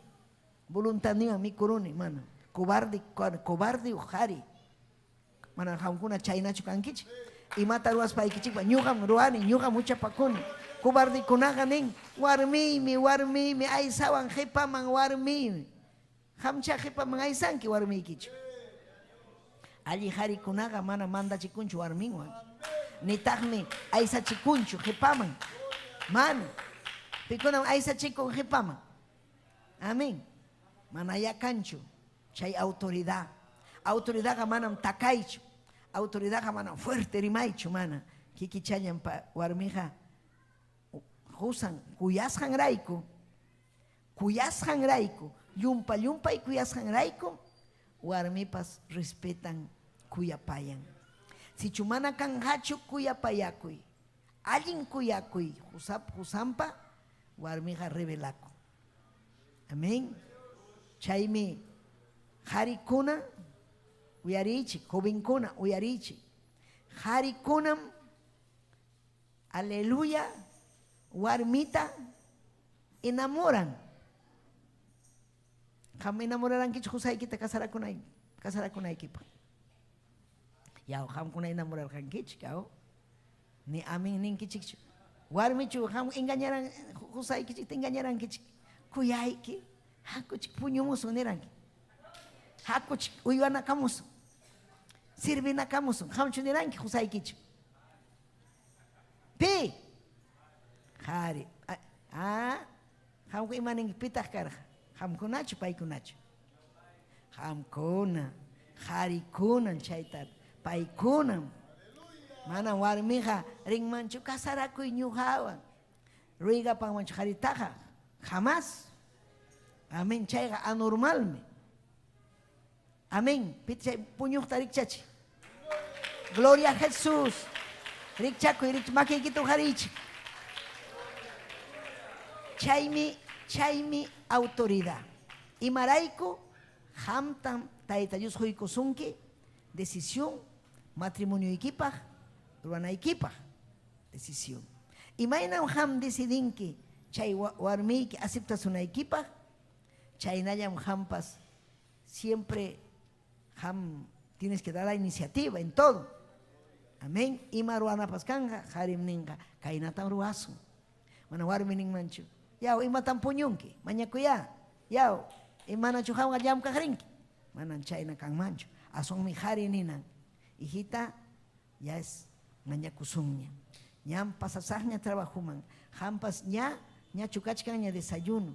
voluntadniwan mikuruni, mana. Cobarde, cobarde qari. Manam qamkuna chaynachu kankichik. Imata ruwaspaykichikpa ñuqam ruwani, ñuqam huchapakuni. Cobardekunaqa nin, warmiymi, warmiymi, aysawan qipaman warmiymi. Qamchá qipaman aysanki warmiykichu. Alli qarikunaqa mana mandachikunchu warminwan. Nitaqmi aysachikunchu qipaman. Mana. Pikunam aysachikun qipaman? Amén. Manayá kanchu chay autoridad. Autoridadqa manam takaychu. Autoridadqa manam fuerte rimaychu, mana. Kikichallan warmiqa qusan kuyasqanrayku, kuyasqanrayku, llumpa llumpay kuyasqanrayku warmipas respetan, kuyapayan. Sichu mana kanqachu kuyapayakuy, allin kuyakuy qusap qusanpa, warmiqa rebelakun. Amén. Chaymi qarikuna uyariychik, jovenkuna uyariychik. Qarikunam aleluya warmita enamoran. Qam enamorarankichu qusaykita casarakunay casarakunaykipaq? Yaw, qamkuna enamorarqankichik, yaw. Ni amin ninkichikchu. Warmichu qam engañaran qusaykichikta engañarankichik. Kuyayki, hakuchik puñumusun niranki. Hakuchik uywanakamusun. Sirvinakamusun. Qamchu niranki qusaykichu? Pi? Qari. Ah, qamku ima ninki pitaq karqa? Qamkunachu paykunachu? Qamkuna, qarikunan chayta, paykunam. Mana warmiqa rinmanchu casarakuy ñuqawan. Ruegapanmanchu qaritaqa, jamás. Amén, chayqa anormalmi. Amén. Pit chay puñuqta rikchachi. Gloria a Jesús. Rikchakuy, rich makiykita uqariychik. Chaymi, chaymi autoridad. Imarayku qamtam Tayta Dios quykusunki decisión matrimonioykipaq ruwanaykipaq decisión. Imaynam qam decidinki chay warmiyki aceptasunaykipaq, chaynallam qampas siempre qam tienes que dar la iniciativa en todo. Amén. Ima ruwanapas kanqa, qarim ninqa, kaynatam ruwasun. Mana warmi ninmanchu, yaw, imatam puñunki, mañakuyá, yaw, imanachu qamqa llamkaq rinki. Manam chayna kanmanchu. Aswanmi qari ninan, hijita, ya es mañakusunña. Ñam pasasaqña trabajoman. Qampas ña, ñachu kachkanña desayuno.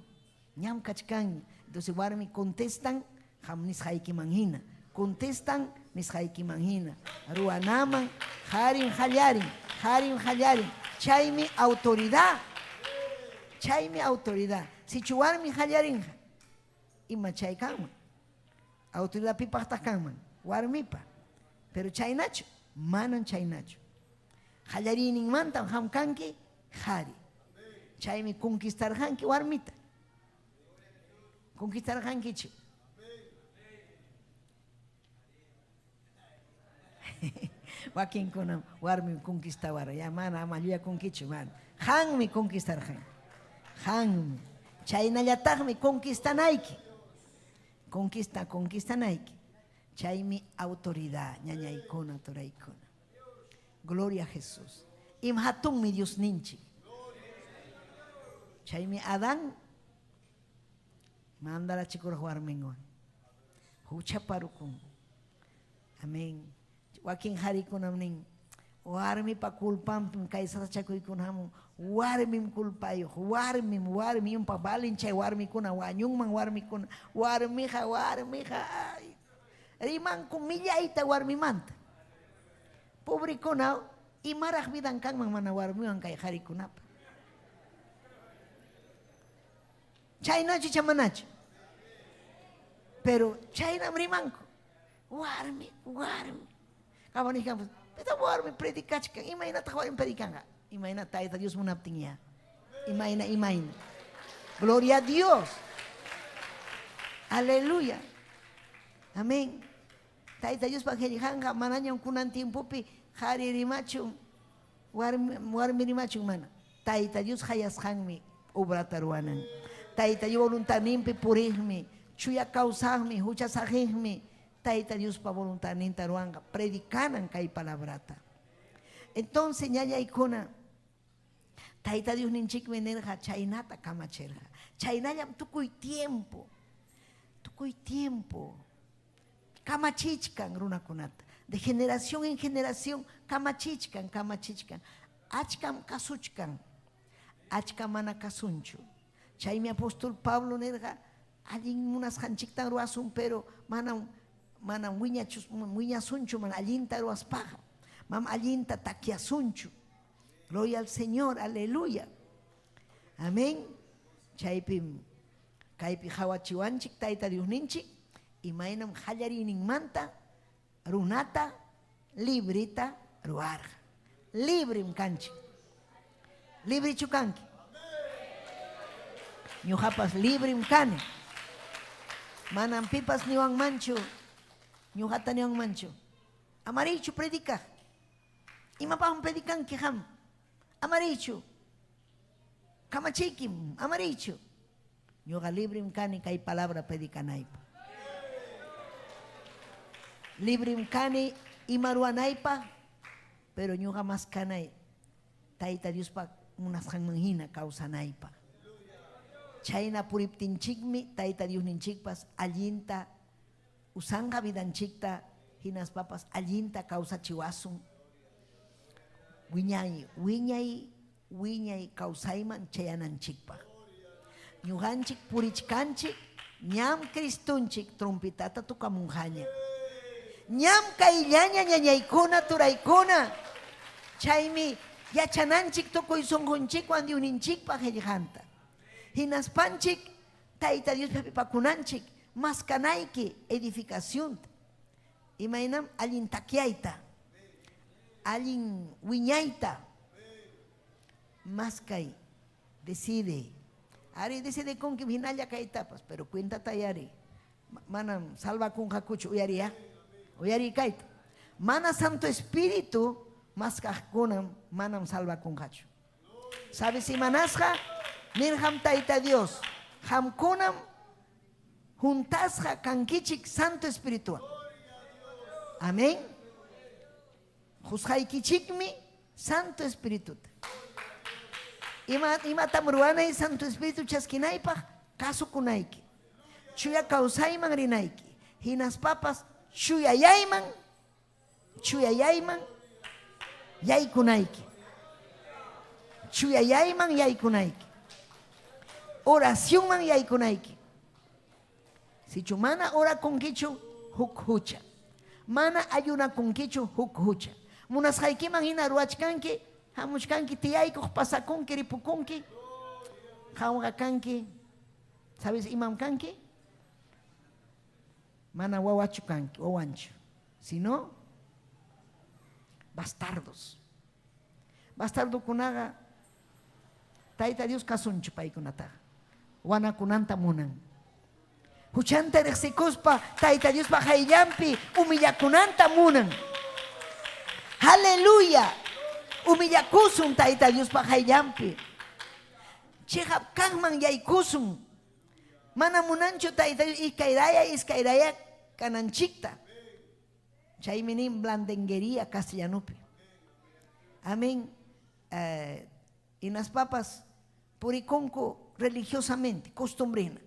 Ñam kachkanña. Entonces warmi contestan qam nisqaykiman hina. Contestan nisqaykiman hina. Ruwanaman qarin qallarin, qarin qallarin. Chaymi autoridad. Chaymi autoridad. Sichu warmi qallarinqa, ima chay kanman? Autoridad pipaqtaq kanman? Warmipa. Pero chaynachu? Manan chaynachu. Qallariyninmantam qam kanki qari. Chaymi conquistarqanki warmita. Conquistarqankichu? Wakinkunam warmim conquistawara. Ya mana ama llullakunkichu, mana. Qanmi conquistarqanki. Qanmi. Chaynallataqmi conquistanayki. Conquista, conquistanayki. Chaymi autoridad, ñañaykuna, turaykuna. Gloria a Jesús. Ima hatunmi Diosninchik. Chaymi Adán mandarachikuraq warminwan. Huchaparukun. Amén. Wakin qarikunam nin, warmipa culpanpim kay sasachakuykuna hamun, warmim culpayuq, warmim, warmi, yumpaq valin chay warmikuna, wañunman warmikuna, warmiqa, warmiqa, ay. Rimanku millayta warmimanta. Pobrikuna, imaraq vidan kanman mana warmiwan kay qarikunapa. Chaynachu icha manachu? Pero chaynam rimanku. Warmi, warmi. Qawanikanpas, pitaq warmi predicachkan? Imaynataq warmi predicanqa? Imayna Tayta Dios munaptin ya. Imayna, imayna. Gloria a Dios. Aleluya. Amén. Tayta Diospa qellqanqa manañam kunan tiempopi qari rimachun, warmi, warmi rimachun mana. Tayta Dios qayasqanmi obrata ruwanan. Tayta Dios voluntadninpi puriqmi, chuya kawsaqmi, hucha saqiqmi, Tayta Diospa voluntadninta ruwanqa, predicanan kay palabrata. Entonces, ñañaykuna, Tayta Diosninchikmi nirqa chaynata kamachirqa. Chaynallam tukuy tiempo, tukuy tiempo kamachichkan runakunata. De generación en generación kamachichkan, kamachichkan. Achkam kasuchkan, achka mana kasunchu. Chaymi apóstol Pablo nirqa, allin munasqanchiktan ruwasun, pero manam manam wiñachus wiñasunchu mana allinta ruwaspaqa. Mam allinta takyasunchu. Gloria al Señor, aleluya. Amén. Chaypim kaypi qawachiwanchik Tayta Diosninchik imaynam qallariyninmanta runata librita ruwarqa. Librim kanchik. Librichu kanki? Ñuqapas librim kani. Manam pipas niwanmanchu, ñuqata niwanmanchu. Amariychu predicaq. Imapaqmi predicanki qam? Amariychu. Kamachiykim, amariychu. Ñuqa librim kani kay palabra predicanaypaq. Librim kani ima ruwanaypaq, pero ñuqa mas kanay Tayta Diospa munasqanman hina kawsanaypaq. Chayna puriptinchikmi Tayta Diosninchikpas allinta usanqa vidanchikta hinaspapas allinta kawsachiwasun wiñay wiñay wiñay kawsayman chayananchikpaq. Ñuqanchik purichkanchik ñam Cristonchik trompetata tocamunqaña. Ñam kayllaña ñañaykuna turaykuna. Chaymi yachananchik tukuy sunqunchikwan Diosninchikpa qellqanta. Hinaspanchik Tayta Diospi hapipakunanchik maskanayki edificacionta. Imaynam allin takyayta, allin wiñayta maskay, decide. Ari decidekunkim hinalla kaytapas, pero cuentatay ari. Manam salvakunqakuchu, uyariya. Uyariy kayta. Mana Santo Espíritu maskaqkunam manam salvakunqachu. Sabes imanasqa? Nirqam Tayta Dios, qamkunam juntasqa kankichik Santo Espirituwan. Amén. Qusqaykichikmi Santo Espirituta. Ima, imatam ruwanay Santo Espíritu chaskinaypaq? Kasukunayki. Chuya kawsayman rinayki. Hinaspapas chuyayayman chuyayayman yaykunayki. Chuyayayman yaykunayki. Oracionman yaykunayki. Sichu mana orakunkichu, huk hucha. Mana ayunakunkichu, huk hucha. Munasqaykiman hina ruwachkanki, hamuchkanki, tiyaykuq pasakunki, ripukunki. Qamqa kanki, ¿sabes imam kanki? Mana wawachu kanki, wawanchu, sino bastardos. Bastardokunaqa Tayta Dios kasunchu paykunataqa. Wanakunanta munan. Huchanta riqsikuspa Tayta Diospa qayllanpi humillakunanta munan. Aleluya. Humillakusun Tayta Diospa qayllanpi. Chiqap kaqman yaykusun. Mana munanchu Tayta Dios iskayraya iskayraya kananchikta. Chaymi nin blandenguería castellanupi. Amén. Eh, hinaspapas purikunku religiosamente, costumbrina.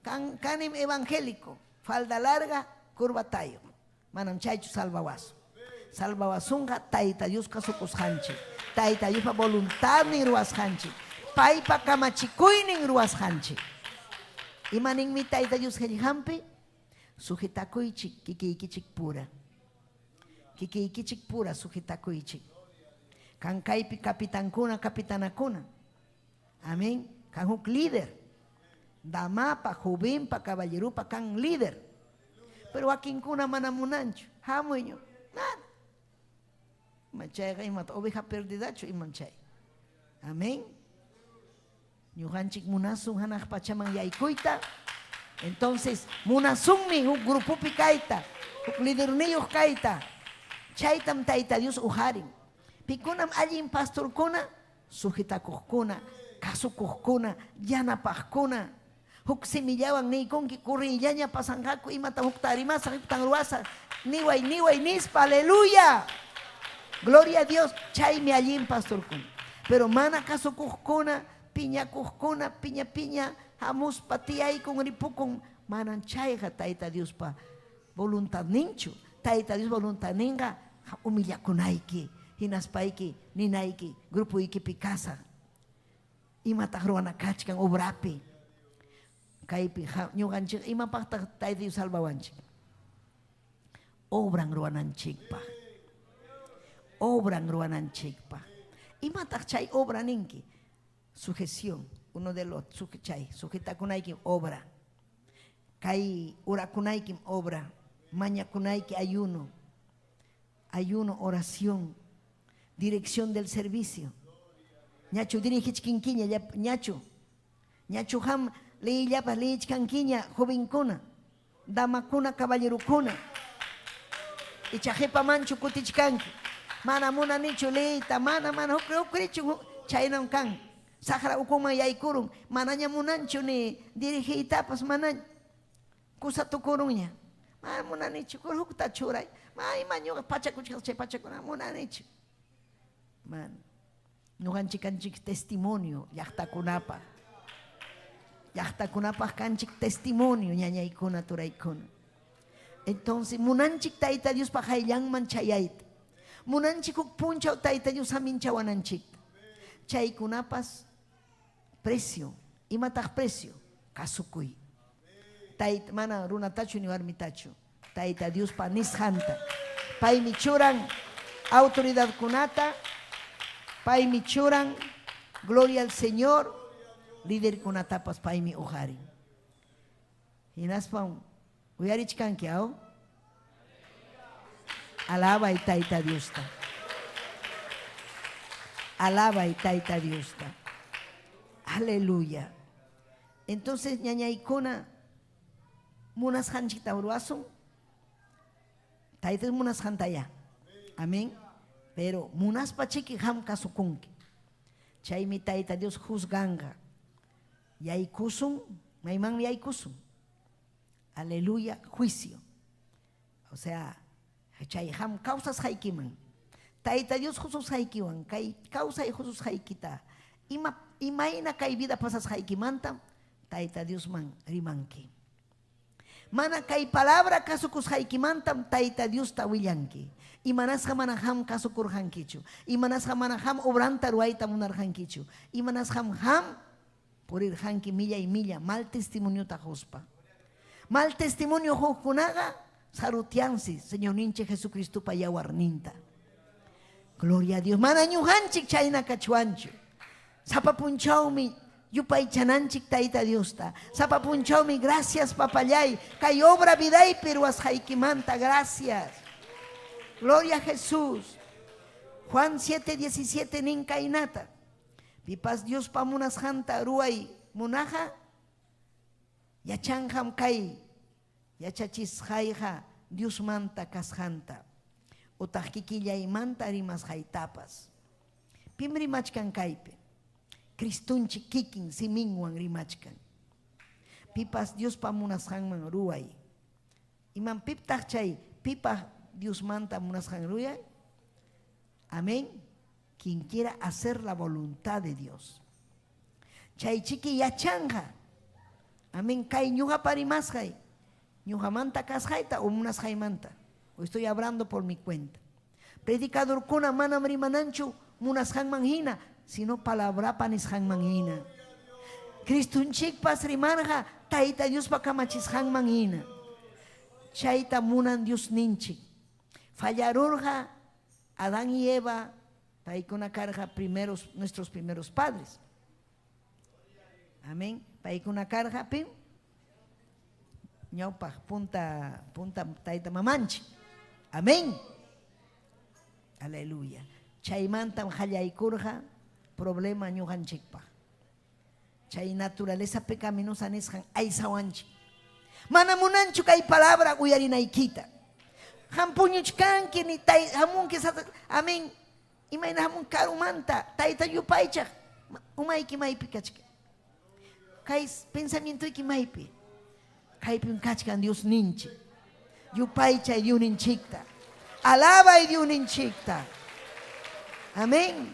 Kan, kanim evangélico, falda larga, curbatayo. Manam chaychu salvawasun. Salvawasunqa Tayta Dios kasukusqanchik, Tayta Diospa voluntadnin ruwasqanchik, paypa kamachikuynin ruwasqanchik. Ima ninmi Tayta Dios qellqanpi? Sujetakuychik kikiykichik pura. Kikiykichik pura sujetakuychik. Kan kaypi capitankuna, capitanakuna. Amén. Kan huk líder. Damapa, jovenpa, caballeropa kan líder. Pero wakinkuna mana munanchu. Hamuy ñuqa. Mana. Ima chayqa imata oveja perdidachu imam chay. Amén. Ñuqanchik munasun hanaq pachaman yaykuyta. Entonces, munasunmi huk grupopi kayta, huk liderniyuq kayta. Chaytam Tayta Dios uqarin. Pikunam allin pastorkuna? Sujetakuqkuna, kasukuqkuna, yanapaqkuna. Huk simillawan niykunki, Corriyllaña pasanqaku, imatam hukta rimasaq, huktan ruwasaq, niway, niway, nispa. Aleluya! Gloria a Dios! Chaymi allin pastorkuna. Pero mana kasukuqkuna, piñakuqkuna, piña piña hamuspa tiyaykun, ripukun, manan chayqa Tayta Diospa voluntadninchu. Tayta Diospa voluntadninqa humillakunayki, hinaspayki ninayki, grupoykipi kasaq. Imataq ruwana kachkan obrapi? Kaypi ñuqanchik imapaqtaq Tayta Dios salvawanchik? Obran ruwananchikpaq. Obran ruwananchikpaq. Imataq chay obra ninki? Sujeción, uno de los chay sujetakunaykim obra. Kay orakunaykim obra, mañakunayki ayuno. Ayuno, oración, dirección del servicio. Ñachu dirigichkinkiña, ñachu. Ñachu ham leyillapas leyichkankiña, jovenkuna, damakuna, caballerokuna. Icha qhipamanchu kutichkanki. Mana munanichu leyiyta, mana, mana, huk hukrichu, chaynam kan. Saqra ukuman yaykurun, manaña munanchu ni dirigiytapas, manaña. Kusa tukurunña. Mana munanichu, hukta churay. Ma ima ñuqa pachakuchkas chay pachakuna munanichu. Mana. Ñuqanchik kanchik testimonio llaqtakunapaq. Llaqtakunapaq kanchik testimonio ñañaykuna, turaykuna. Entonces, munanchik Tayta Diospa qayllanman chayayta. Munanchik huk punchaw Tayta Dios saminchawananchikta. Chaykunapas Precio. Imataq precio? Kasukuy. Tayta, mana runatachu ni warmitachu. Tayta Diospa nisqanta. Paymi churan autoridadkunata, paymi churan, gloria al Señor, liderkunatapas paymi uqarin. Hinaspam uyarichkanki, aw? Alabay Tayta Diosta. Alabay Tayta Diosta. Aleluya. Entonces, ñañaykuna, munasqanchikta ruwasun. Tayta Dios munasqantayá. Amén. Pero munaspa chiki qam kasukunki. Chaymi Tayta Dios juzganqa. Yaykusun, maymanmi yaykusun? Aleluya, juicio. O sea, chay qam kawsasqaykiman, Tayta Dios hususqaykiwan, kay kawsay hususqaykita, ima, imayna kay vida pasasqaykimantam Tayta Diosman rimanki. Mana kay palabra kasukusqaykimantam Tayta Diosta willanki. Imanasqa mana qam kasukurqankichu? Imanasqa mana qam obranta ruwayta munarqankichu? Imanasqam qam purirqanki millay milla mal testimoniota quspa? Mal testimonio quqkunaqa sarutyansi Señorninchik Jesucristopa yawarninta. Gloria a Dios. Mana ñuqanchik chayna kachwanchu. Sapa punchawmi yupaychananchik Tayta Diosta. Sapa punchawmi gracias papallay kay obra vidaypi ruwasqaykimanta gracias. Gloria a Jesús. Juan 7:17 nin kaynata. Pipas Diospa munasqanta ruway munaqa yachanqam kay yachachisqayqa Diosmanta kasqanta utaq kikillaymanta rimasqaytapas. Pim rimachkan kaypi? Cristonchik kikin siminwan rimachkan. Pipas Diospa munasqanman ruway. Imam piptaq chay pipa Diosmanta munasqan ruway? Amén. Quien quiera hacer la voluntad de Dios. Chay chiki yachanqa. Amén. Kay ñuqapa rimasqay, ñuqamanta kasqayta o munasqaymanta. O estoy hablando por mi cuenta. Predicadorkuna manam rimananchu munasqanman hina, sino palabrapa nisqanman hina. Cristonchikpas rimarqa Tayta Diospa kamachisqanman hina. Chayta munan Diosninchik. Fallarurqa Adán y Eva, paykuna karqa primeros, nuestros primeros padres. Amén. Paykuna karqa pim? Ñawpaq punta punta tayta mamanchik. Amén. Aleluya. Chaymantam qallaykurqa problema ñuqanchikpaq. Chay naturaleza pecaminosa nisqan aysawanchik. Mana munanchu kay palabra uyarinaykita. Qam puñuchkanki ni tay hamunki amén. Imayna hamun karumanta tayta yupaychaq umayki maypi kachkan. Kay pensamientoyki maypi. Kaypim kachkan Diosninchik. Yupaychay Diosninchikta. Alabay Diosninchikta. Amén.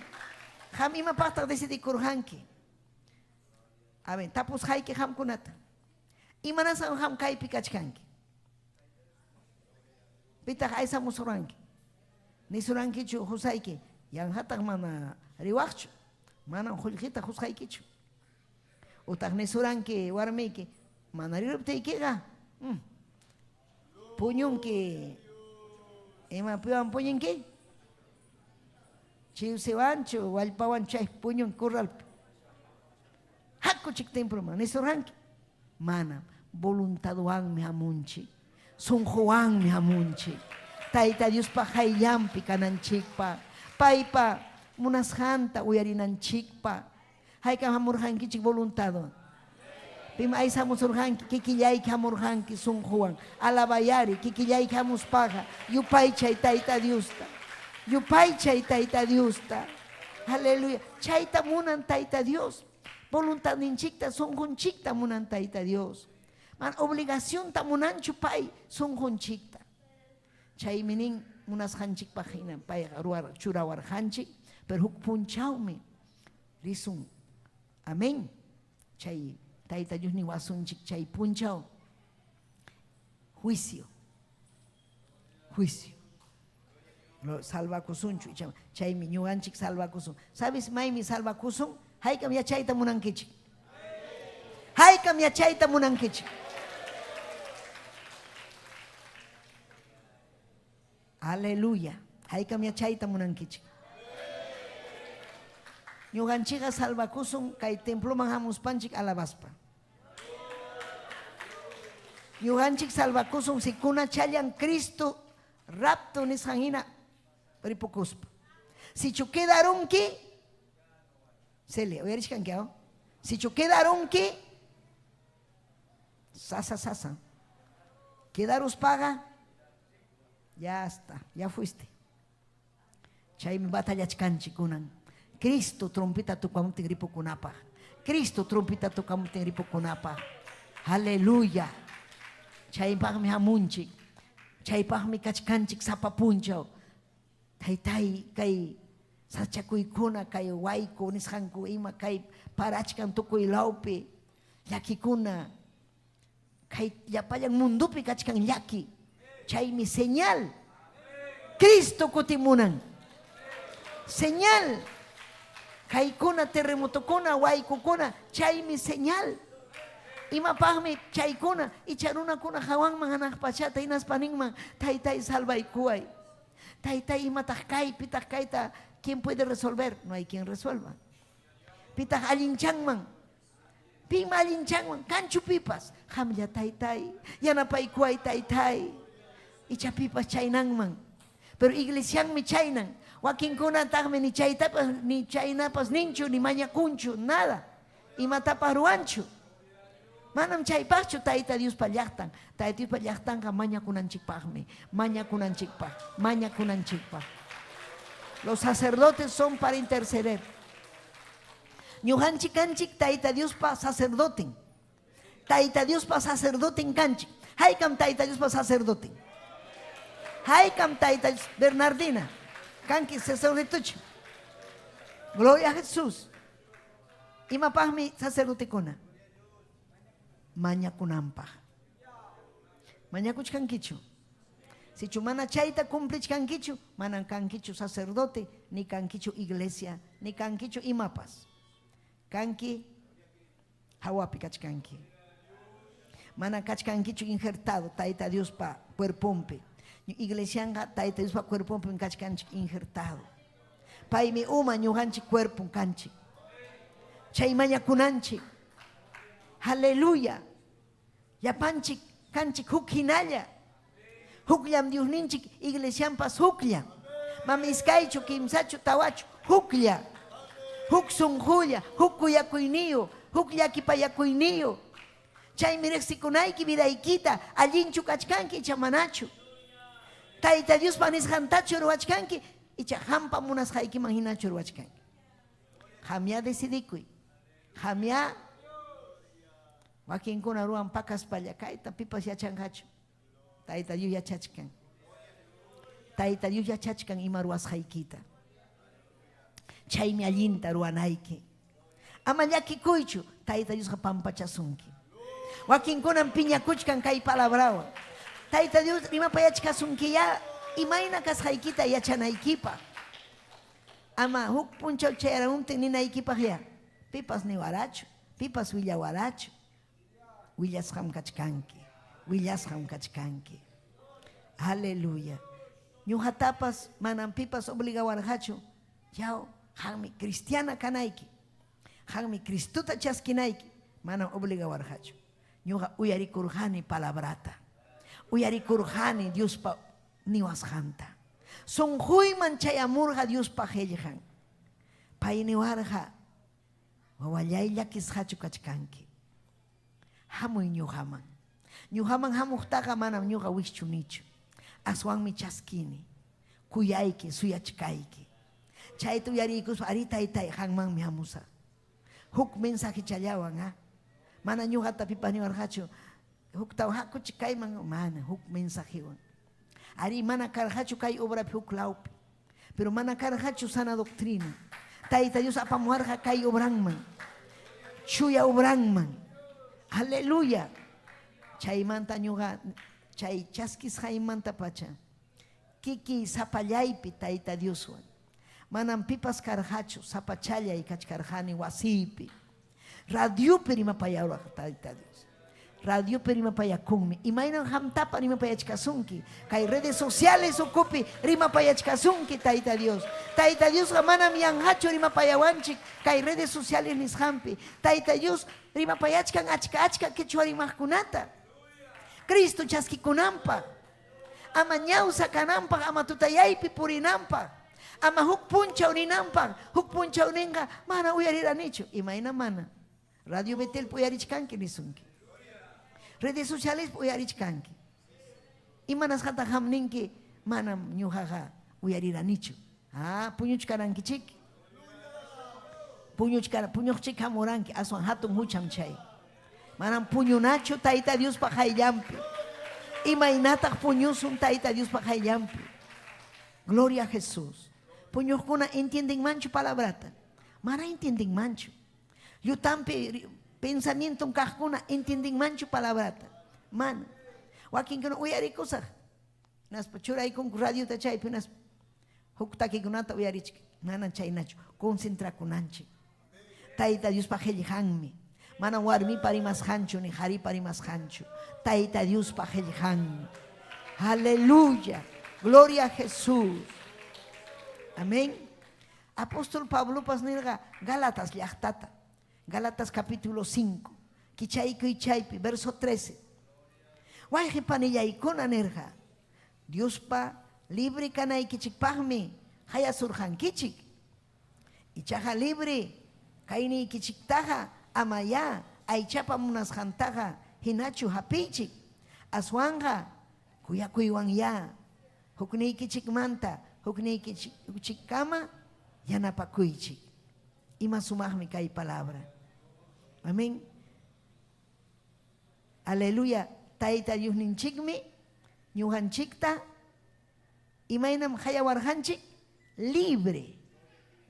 Qam imapaqtaq decidikurqanki? Amén. Tapusqayki qamkunata. Imanasqam qam kaypi kachkanki? Pitaq aysamusuranki? Nisurankichu qusayki? Yanqataq mana riwaqchu. Manam qullqita qusqaykichu. Utaq nisuranki warmiyki, mana riruptiykiqa puñunki. Imapiwan puñunki? Chiwsiwanchu, wallpawanchu chay puñunki corralpi. Hakuchik temploman nisurqanki? Manam. Voluntadwanmi hamunchik. Sunquwanmi hamunchik. Tayta Diospa qayllanpi kananchikpaq, paypa munasqanta uyarinanchikpaq. Haykam hamurqankichik voluntadwan? Pim aysamusurqanki? Kikillayki hamurqanki sunquwan. Alabayari, kikillayki hamuspaqa yupaychay Tayta Diosta. Yupaychay Tayta Diosta. Aleluya. Chayta munan Tayta Dios. Voluntadninchikta, sunqunchikta munan Tayta Dios. Mana obligacionta munanchu pay sunqunchikta. Chaymi nin munasqanchikpaq hina payqa ruwar churawarqanchik, pero huk punchawmi risun. Amén. Chay Tayta Dios niwasunchik chay punchaw juicio. Juicio. Salvakusunchu icha chaymi ñuqanchik salvakusun. Sabes maymi salvakusun? Haykam yachayta munankichik? Haykam yachayta munankichik? Aleluya. Haykam yachayta munankichik? Ñuqanchikqa salvakusun kay temploman hamuspanchik alabaspa. Ñuqanchik salvakusun si kunachallan Cristo rapto nisqan hina ripukuspa. Sichu quedarunki, Celia, uyarishkanki aw? Sichu quedarunki, sasa sasa. Quedaruspaqa, ya está, ya fuiste. Chaymi batallachkanchik kunan. Cristo trompeta tocamuptin ripukunapaq. Cristo trompeta tocamuptin ripukunapaq. Aleluya. Chaypaqmi hamunchik. Chaypaqmi kachkanchik sapa punchaw. Taytay, kay sachakuykuna, kay wayku nisqanku ima kay parachkan tukuy lawpi llakikuna. Kay llapallan mundopi kachkan llaki. Chaymi señal. Cristo kutimunan. Señal. Kaykuna, terremotokuna, waykukuna, chaymi señal. Imapaqmi chaykuna? Icha runakuna hawanman hanaq pachata hinaspa ninman, Taytay salvaykuway. Taytay imataq kay, pitaq kayta, ¿quién puede resolver? No hay quien resuelva. Pitaq allinchanman? Pim allinchanman? Kanchu pipas? Qamlla taytay, yanapaykuway taytay. Icha pipas chaynanman. Pero iglesianmi chaynan. Wakinkunataqmi ni chaytapas ni chaynapas ninchu ni mañakunchu, nada. Imatapas ruwanchu. Manam chaypaqchu Tayta Diospa llaqtan. Tayta Diospa llaqtanqa mañakunanchikpaqmi, mañakunanchikpaq, mañakunanchikpaq. Los sacerdotes son para interceder. Ñuqanchik kanchik Tayta Diospa sacerdoten. Tayta Diospa sacerdoten kanchik. Haykam Tayta Diospa sacerdoten? Haykam Tayta Dios? Bernardina, kanki sacerdotechu? Gloria a Jesús. Imapaqmi sacerdotekuna? Mañakunanpaq. Mañakuchkankichu? Sichu mana chayta cumplichkankichu, manam kankichu sacerdote, ni kankichu iglesia, ni kankichu imapas. Kanki hawapi kachkanki. Mana kachkankichu injertado Tayta Diospa cuerponpi. Iglesianqa Tayta Diospa cuerponpim kachkanchik injertado. Paymi uma ñuqanchik cuerpon kanchik. Chay mañakunanchik. Aleluya. Llapanchik kanchik huk hinalla. Hukllam Diosninchik, iglesianpas hukllam. Mam iskaychu, kimsachu, tawachu, huklla. Huk sunqulla, huk kuyakuyniyu, huk llakipayakuyniyu. Chaymi riqsikunayki vidaykita, allinchu kachkanki icha manachu. Tayta Diospa nisqantachu ruwachkanki icha qampa munasqaykiman hinachu ruwachkanki. Qamyá decidikuy. Qamyá wakinkuna ruwan pakaspalla kayta pipas yachanqachu. Tayta Dios yachachkan. Tayta Dios yachachkan ima ruwasqaykita. Chaymi allinta ruwanayki. Ama llakikuychu, Tayta Diosqa pampachasunki. Wakinkunam piñakuchkan kay palabrawan. Tayta Dios rimapayachkasunkiyá imayna kasqaykita yachanaykipaq. Ama huk punchaw chayaramuptin ninaykipaqyá, pipas niwarachu, pipas willawarachu. Willasqam kachkanki, willasqam kachkanki. Aleluya. Ñuqatapas manam pipas obligawarqachu, yaw, qammi cristiana kanayki, qammi Cristota chaskinayki, manam obligawarqachu. Ñuqa uyarikurqani palabrata, uyarikurqani Diospa niwasqanta. Sunquyman chayamurqa Diospa qillqan. Pay niwarqa, Wawallay llakisqachu kachkanki. Hamuy ñuqaman. Ñuqaman hamuqtaqa manam ñuqa wischunichu. Aswanmi chaskini. Kuyayki, suyachkayki. Chayta uyariykuspa, arí taytay, qanmanmi hamusaq. Huk mensajechallawan, ah. Mana ñuqata pipas niwarqachu, huktawan hakuchik kayman, mana, huk mensajewan. Arí, mana karqachu kay obrapi huk lawpi. Pero mana karqachu sana doctrina. Tayta Dios apamuwarqa kay obranman. Chuya obranman. Aleluya. Chaymanta ñuqa chay chaskisqaymantapacha kikiy sapallaypi Tayta Dioswan. Manam pipas karqachu, sapachallay kachkarqani wasiypi. Radiopi rimapayawaq Tayta Dios. Radiopi rimapayakunmi. Imaynam qamtapa rimapayachkasunki. Kay redes sociales ukupi rimapayachkasunki Tayta Dios. Tayta Diosqa manam yanqachu rimapayawanchik kay redes sociales nisqanpi. Tayta Dios rimapayachkan achka-achka quechua rimaqkunata. Cristo chaskikunanpaq. Ama ñawsa kananpaq, ama tutayaypi purinanpaq, ama huk punchaw ninanpaq, huk punchaw ninqa mana uyariranichu. Imayna mana? Radio Betelpi uyarichkanki nisunki. Redes socialespi uyarichkanki. Imanasqataq qam ninki manam ñuqaqa uyariranichu? Ah, puñuchkarankichik. Puñuchkara, puñuqchik hamuranki, aswan hatun hucham chay. Manam puñunachu Tayta Diospa qayllanpi. Imaynataq puñusun Tayta Diospa qayllanpi? Gloria a Jesús. Puñuqkuna entiendenmanchu palabrata? Mana entiendenmanchu. Llutanpi pensamienton kaqkuna entiendenmanchu palabrata? Mana. Wakinkuna uyarikusaq. Hinaspa churaykunku radiota chaypi hinaspa huk takikunata uyarichik. Manam chaynachu. Concentrakunanchik. Tayta Diospa qellqanmi. Manam warmipa rimasqanchu ni qaripa rimasqanchu. Tayta Diospa qellqanmi. Aleluya. Gloria a Jesús. Amén. Apóstol Pablopas nirqa Gálatas llaqtata. Gálatas capítulo 5. Kichaykuy chaypi, verso 13. Wayqi panillaykuna nirqa, Diospa libre kanaykichikpaqmi qayasurqankichik. Ichaqa libre kayniykichiktaqa amayá aychapa munasqantaqa hinachu hapiychik, aswanqa kuyakuywanyá hukniykichikmanta hukniykichikkama yanapakuychik. Ima sumaqmi kay palabra. Amén. Aleluya. Tayta Diosninchikmi ñuqanchikta imaynam qayawarqanchik libre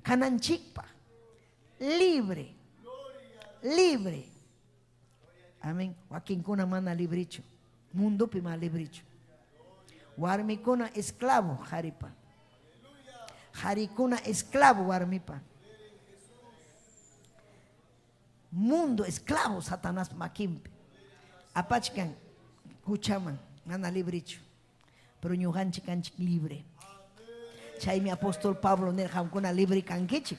kananchikpaq. Libre. Libre. Amén. Wakinkuna mana librechu. Mundopi mana librechu. Warmikuna esclavo qaripa. Qarikuna esclavo warmipa. Mundo esclavo Satanaspa makinpi. Apachkan huchaman, mana librechu. Pero ñuqanchik kanchik libre. Chaymi apóstol Pablo nirqa qamkuna libre kankichik.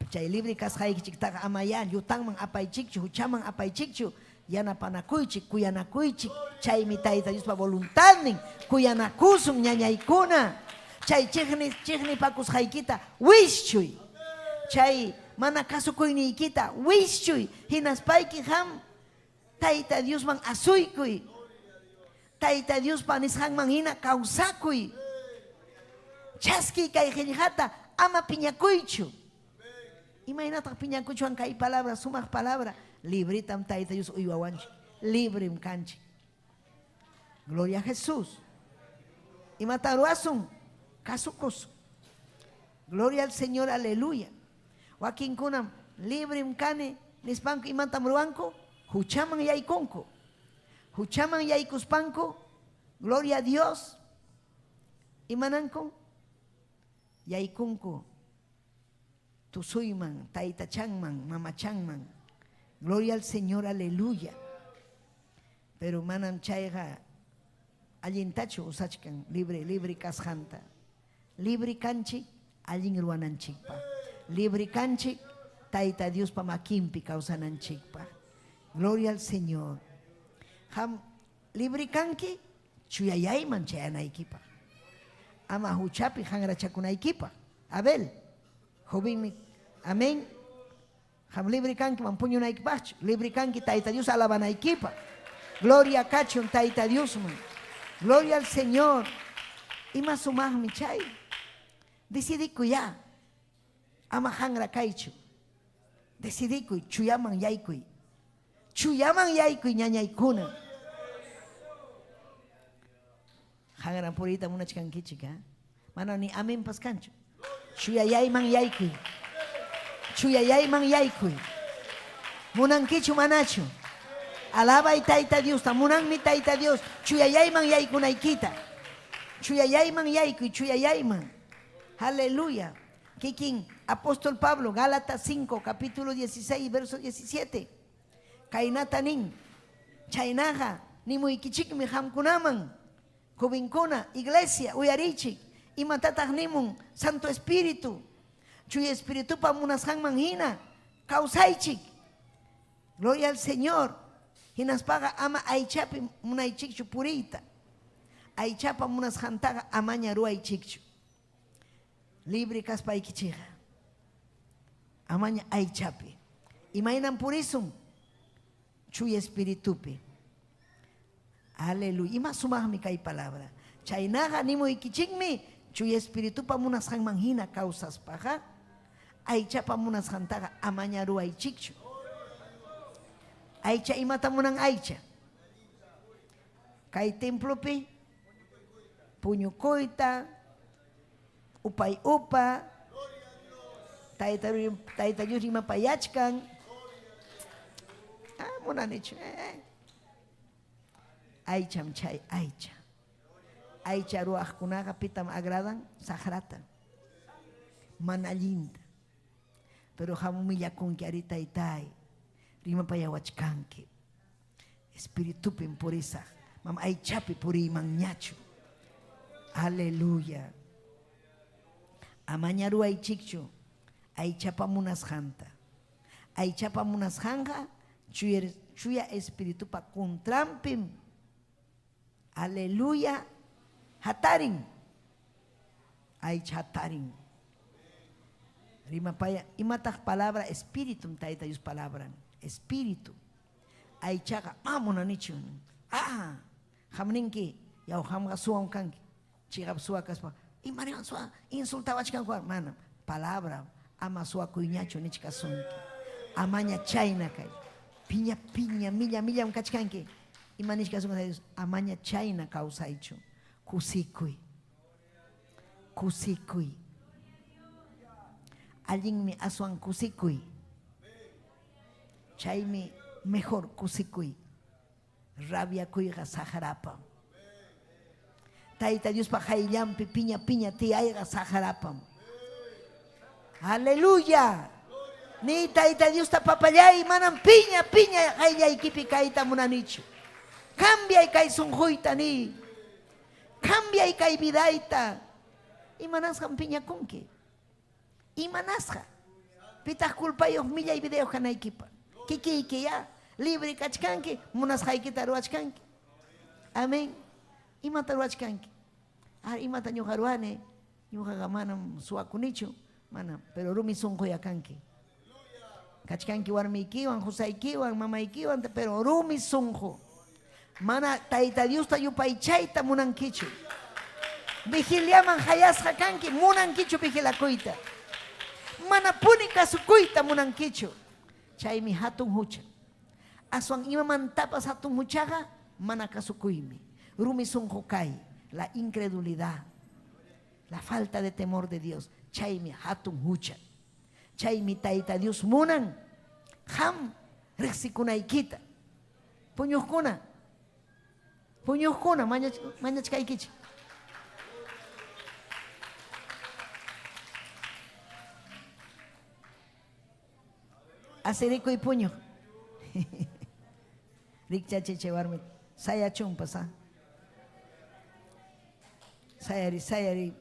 Chay libre kasqaykichiktaqa amayá llutanman apaychikchu, huchaman apaychikchu, yanapanakuychik, kuyanakuychik. Chaymi Tayta Diospa voluntadnin, kuyanakusun ñañaykuna. Chay chiqni chiqnipakusqaykita wischuy. Chay mana kasukuyniykita wischuy, hinaspayki qam Tayta Diosman asuykuy. Tayta Diospa nisqanman hina kawsakuy. Chaskiy kay qillqata, ama piñakuychu. Imaynataq piñakuchwan kay palabra, sumaq palabra? Libretam Tayta Dios uywawanchik. Librem kanchik. Gloria a Jesús. Imatan ruwasun? Kasukusun. Gloria al Señor, aleluya. Wakinkunam librem kani nispanku imatam ruwanku? Huchaman yaykunku. Huchaman yaykuspanku, gloria a Dios, imananku? Yaykunku tusuyman, taytachanman, mamachanman. Gloria al Señor, aleluya. Pero manam chayqa allintachu usachkan libre, libre kasqanta. Libre kanchik allin ruwananchikpaq. Libre kanchik Tayta Diospa makinpi kawsananchikpaq. Gloria al Señor. Qam libre kanki chuyayayman chayanaykipaq. Ama huchapi qanrachakunaykipaq. Abel, jovenmi, amén. Qam libre kanki man puñunaykipaqchu. Libre kanki Tayta Dios alabanaykipaq. Gloria kachun Tayta Diosman. Gloria al Señor. Ima sumaqmi chay. Decidikuyá. Ama qanra kaychu. Decidikuy, chuyaman yaykuy. Chuyaman yaykuy ñañaykuna. Qanran puriyta munachkankichik, ha? Mana ni amenpas kanchu. Chuyayayman yaykuy. Chuyayayman yaykuy. Munankichu manachu? Alabay Tayta Diosta. Munanmi Tayta Dios chuyayayman yaykunaykita. Chuyayayman yaykuy, chuyayayman. Aleluya. Kikin apóstol Pablo, Gálatas 5, capítulo 16, verso 17. Kaynata nin, Chaynaqa nimuykichikmi qamkunaman, jovenkuna, iglesia, uyariychik, imatataq nimun Santo Espíritu, Chuya Espiritupa munasqanman hina kawsaychik. Gloria al Señor. Hinaspaqa ama aychapi munaychikchu puriyta. Aychapa munasqantaqa amaña ruwaychikchu. Libre kaspaykichikqa amaña aychapi. Imaynam purisun? Chuya Espiritupi. Aleluya. Ima sumaqmi kay palabra. Chaynaqa nimuykichikmi Chuya Espiritupa munasqanman hina kawsaspaqa aychapa munasqantaqa amaña ruwaychikchu. Aycha imata munan aycha? Kay templopi puñukuyta, upay upa, Tayta, Tayta Dios rimapayachkan. Ah, munanichu. Eh, eh. Aycham chay aycha. Aycha ruwaqkunaqa pitam agradan? Saqrata. Mana allinta. Pero qam humillakunki ari taytay. Rimapayawachkanki. Espiritupim purisaq. Mam aychapi puriymanñachu. Aleluya. Amaña ruwaychikchu aychapa munasqanta. Aychapa munasqanqa chuya espiritupa contranpim. Aleluya. Hatarin. Aycha hatarin. Rimapaya, imataq palabra espíritum Tayta Dios palabran. Espíritu. Aychaqa ma munanichu. Ah, qam ninki, yaw qamqa suwam kanki. Chiqap suwa kaspa, imaniwan suwa insultawachkanku? Manam. Palabra ama suwakuyñachu nichkasunki. Amaña chayna kay. Piña piña, milla millam kachkanki. Ima nichkasunki Dios? Amaña chayna kawsaychu. Kusikuy. Kusikuy. Allinmi aswan kusikuy. Chaymi mejor kusikuy. Rabiakuyqa saqrapam. Tayta Diospa qayllanpi piña piña tiyayqa saqrapam. Aleluya. Ni Tayta Diosta papallay, manam piña piña qayllaykipi kayta munanichu. Cambiay kay sunquyta ni. Cambiay kay vidayta. Imanasqam piñakunki? Imanasqa? Pitaq culpayuq millay vidayuq kanaykipaq? Kikiyki ya libre kachkanki, munasqaykita ruwachkanki. Amén. Imata ruwachkanki? Ah, imata ñuqa ruwani? Ñuqaqa manam suwakunichu, manam, pero rumi sunquya kanki. Kachkanki warmiykiwan, qusaykiwan, mamaykiwan, pero rumi sunqu. Mana Tayta Diosta yupaychayta munankichu. Vigiliaman hayasqa kanki, munankichu vigilakuyta. Manapuni kasukuyta munankichu. Chaymi hatun hucha. Aswan imamantapas hatun huchaqa mana kasukuymi. Rumi sunqu kay, la incredulidad, la falta de temor de Dios, chaymi hatun hucha. Chaymi Tayta Dios munan qam riqsikunaykita. Puñuqkuna, puñuqkuna mañachkaykichik. Asirikuy puñuq. Rikchachiy chay warmita. Sayachunpas, ah. Sayari, sayari.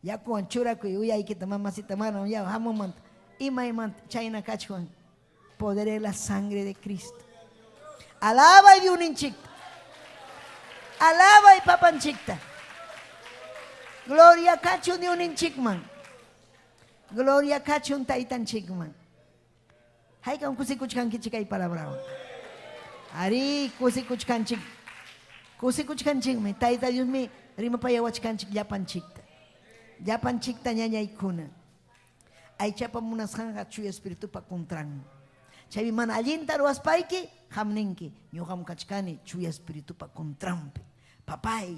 Yakuwan churakuy uyaykita mamacita mana ya hamumanta imaymanta chayna kachwan. Poder de la sangre de Cristo. Alabay Diosninchikta. Alabay papanchikta. Gloria kachun Diosninchikman. Gloria kachun taytanchikman. Haykam kusikuchkankichik kay palabrawan? Arí, kusikuchkanchik. Kusikuchkanchikmi. Tayta Diosmi rimapayawachkanchik llapanchikta. Llapanchikta ñañaykuna. Aychapa munasqanqa Chuya Espiritupa contranmi. Chaymi mana allinta ruwaspayki, qam ninki, ñuqam kachkani Chuya Espiritupa contranpi. Papay,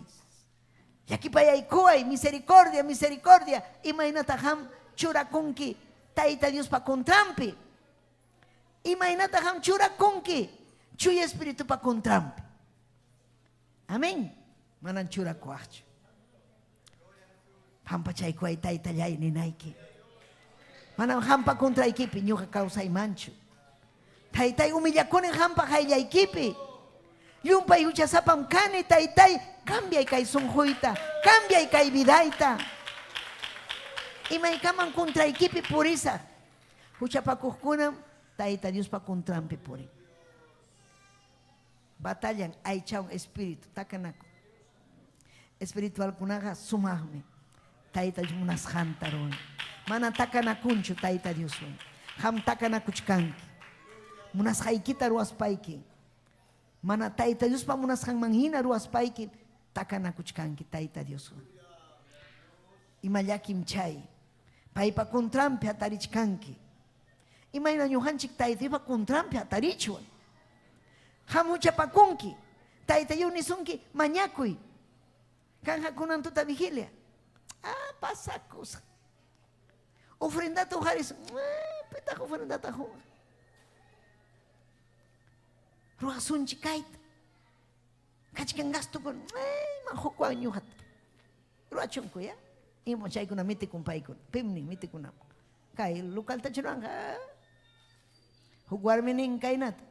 Llakipayaykuway, misericordia, misericordia, imaynata qam churakunki Tayta Diospa contranpi? Imaynata qam churakunki Chuya Espiritupa contranpi? Amén. Manan churakuwaqchu. Pampachaykuway Taytallay ninayki. Manam qampa contraykipi ñuqa kawsaymanchu. Taytay humillakuni qampa qayllaykipi. Llumpay huchasapam kani, Taytay, cambiay kay sunquyta, cambiay kay vidayta. Imaykaman contraykipi purisaq. Huchapakuqkunam Tayta Diospa contranpi purin. Batallan aychawan espíritu takanaku. Espiritualkunaqa sumaqmi. Tayta Dios munasqanta ruwan. Mana takanakunchu Tayta Dioswan. Qam takanakuchkanki. Munasqaykita ruwaspayki. Mana Tayta Diospa munasqanman hina ruwaspayki takanakuchkanki Tayta Dioswan. Ima llakim chay. Paypa contranpi hatarichkanki. Imayna ñuqanchik Tayta Diospa contranpi hatarichwan. Qam huchapakunki. Tayta Dios nisunki, mañakuy. Kanja kunan tuta vigilia. Ah, pasakusqa. Ofrendata uqaris. Ah, pitaq ofrendata qunqa? Ruwasunchik kayta. Kachkan gastukuna. Eh, ima hukwan ñuqata. Ruwachunku ya. Ima chaykuna mitikun paykuna. Pim nin mitikunapaq. Kay localtachu ruwanqa. Huk warmi nin kaynata.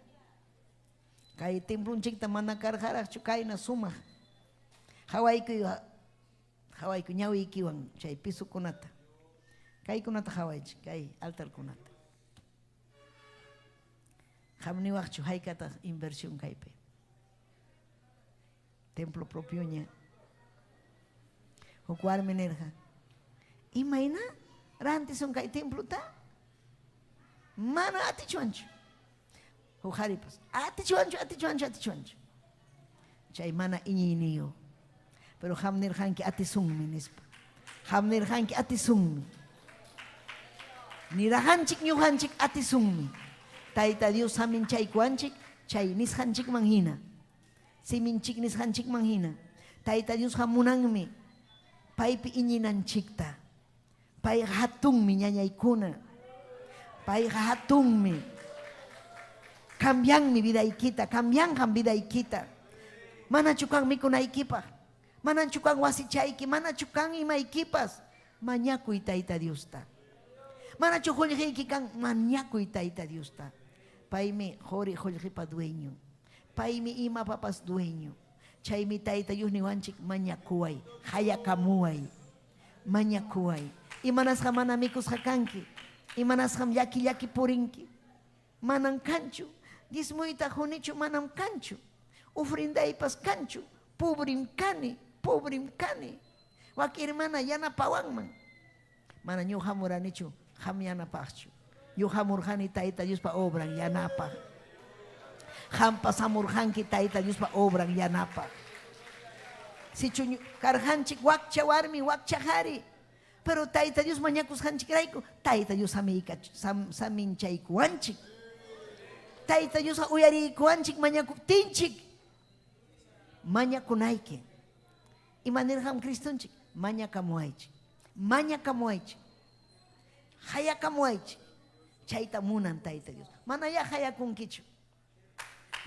Kay templonchikta mana karqaraqchu kayna sumaq. Qhawaykuy, qhawaykuy ñawiykiwan chay pisokunata. Kaykunata qhawaychik, kay altarkunata. Qam niwaqchu haykataq inversión kaypi? Templo propioña. Huk warmi nirqa, imayna rantisun kay templota? Mana atichwanchu. Huk qharipas, atichwanchu, atichwanchu, atichwanchu. Chay mana iñiyniyuq. Pero qam nirqanki atisunmi nispa. Qam nirqanki atisunmi. Nirajanchik ñuqanchik atisunmi. Tayta Dios saminchaykuwanchik chay nisqanchikman hina. Siminchik nisqanchikman hina. Tayta Diosqa munanmi paypi iñinanchikta. Payqa hatunmi ñañaykuna. Payqa hatunmi. Cambianmi vidaykita, cambianqam vidaykita. Manachu kan mikunaykipaq? Mananchu kan wasichayki, manachu kan imaykipas? Mañakuy Tayta Diosta. Manachu qullqiyki kan? Mañakuy Tayta Diosta. Paymi quri qullqipa dueñon. Paymi imapapas dueño. Chaymi Tayta Dios niwanchik, mañakuway, qayakamuway, mañakuway. Imanasqam mana mikusqa kanki? Imanasqam llaki llaki purinki? Manam kanchu. Diezmoyta qunichu? Manam kanchu. Ofrendaypas kanchu. Pobrim kani, pobrim kani. Wak hermana yanapawanman. Mana ñuqa hamuranichu qam yanapaqchu. Ñuqa hamurqani Tayta Diospa obran yanapaq. Qampas hamurqanki Tayta Diospa obran yanapaq. Sichu karqanchik wakcha warmi, wakcha qari, pero Tayta Dios mañakusqanchikrayku Tayta Dios saminchaykuwanchik. Tayta Diosqa uyariykuwanchik mañakuptinchik. Mañakunayki. Ima nirqam Cristonchik? Mañakamuwaychik. Mañakamuwaychik. Qayakamuwaychik. Chayta munan Tayta Dios. Manayá qayakunkichu.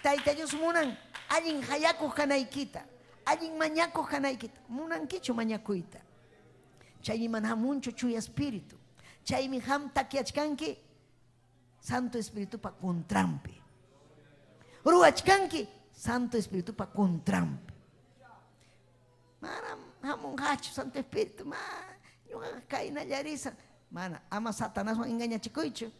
Tayta Dios munan allin qayakuq kanaykita, allin mañakuq kanaykita. Munankichu mañakuyta? Chaymi mana hamunchu Chuya Espíritu. Chaymi qam takyachkanki Santo Espiritupa contranpi. Ruwachkanki Santo Espiritupa contranpi. Manam hamunqachu Santo Espíritu, ma ñuqaqa kaynalla risaq. Mana, ama Satanaswan engañachikuychu.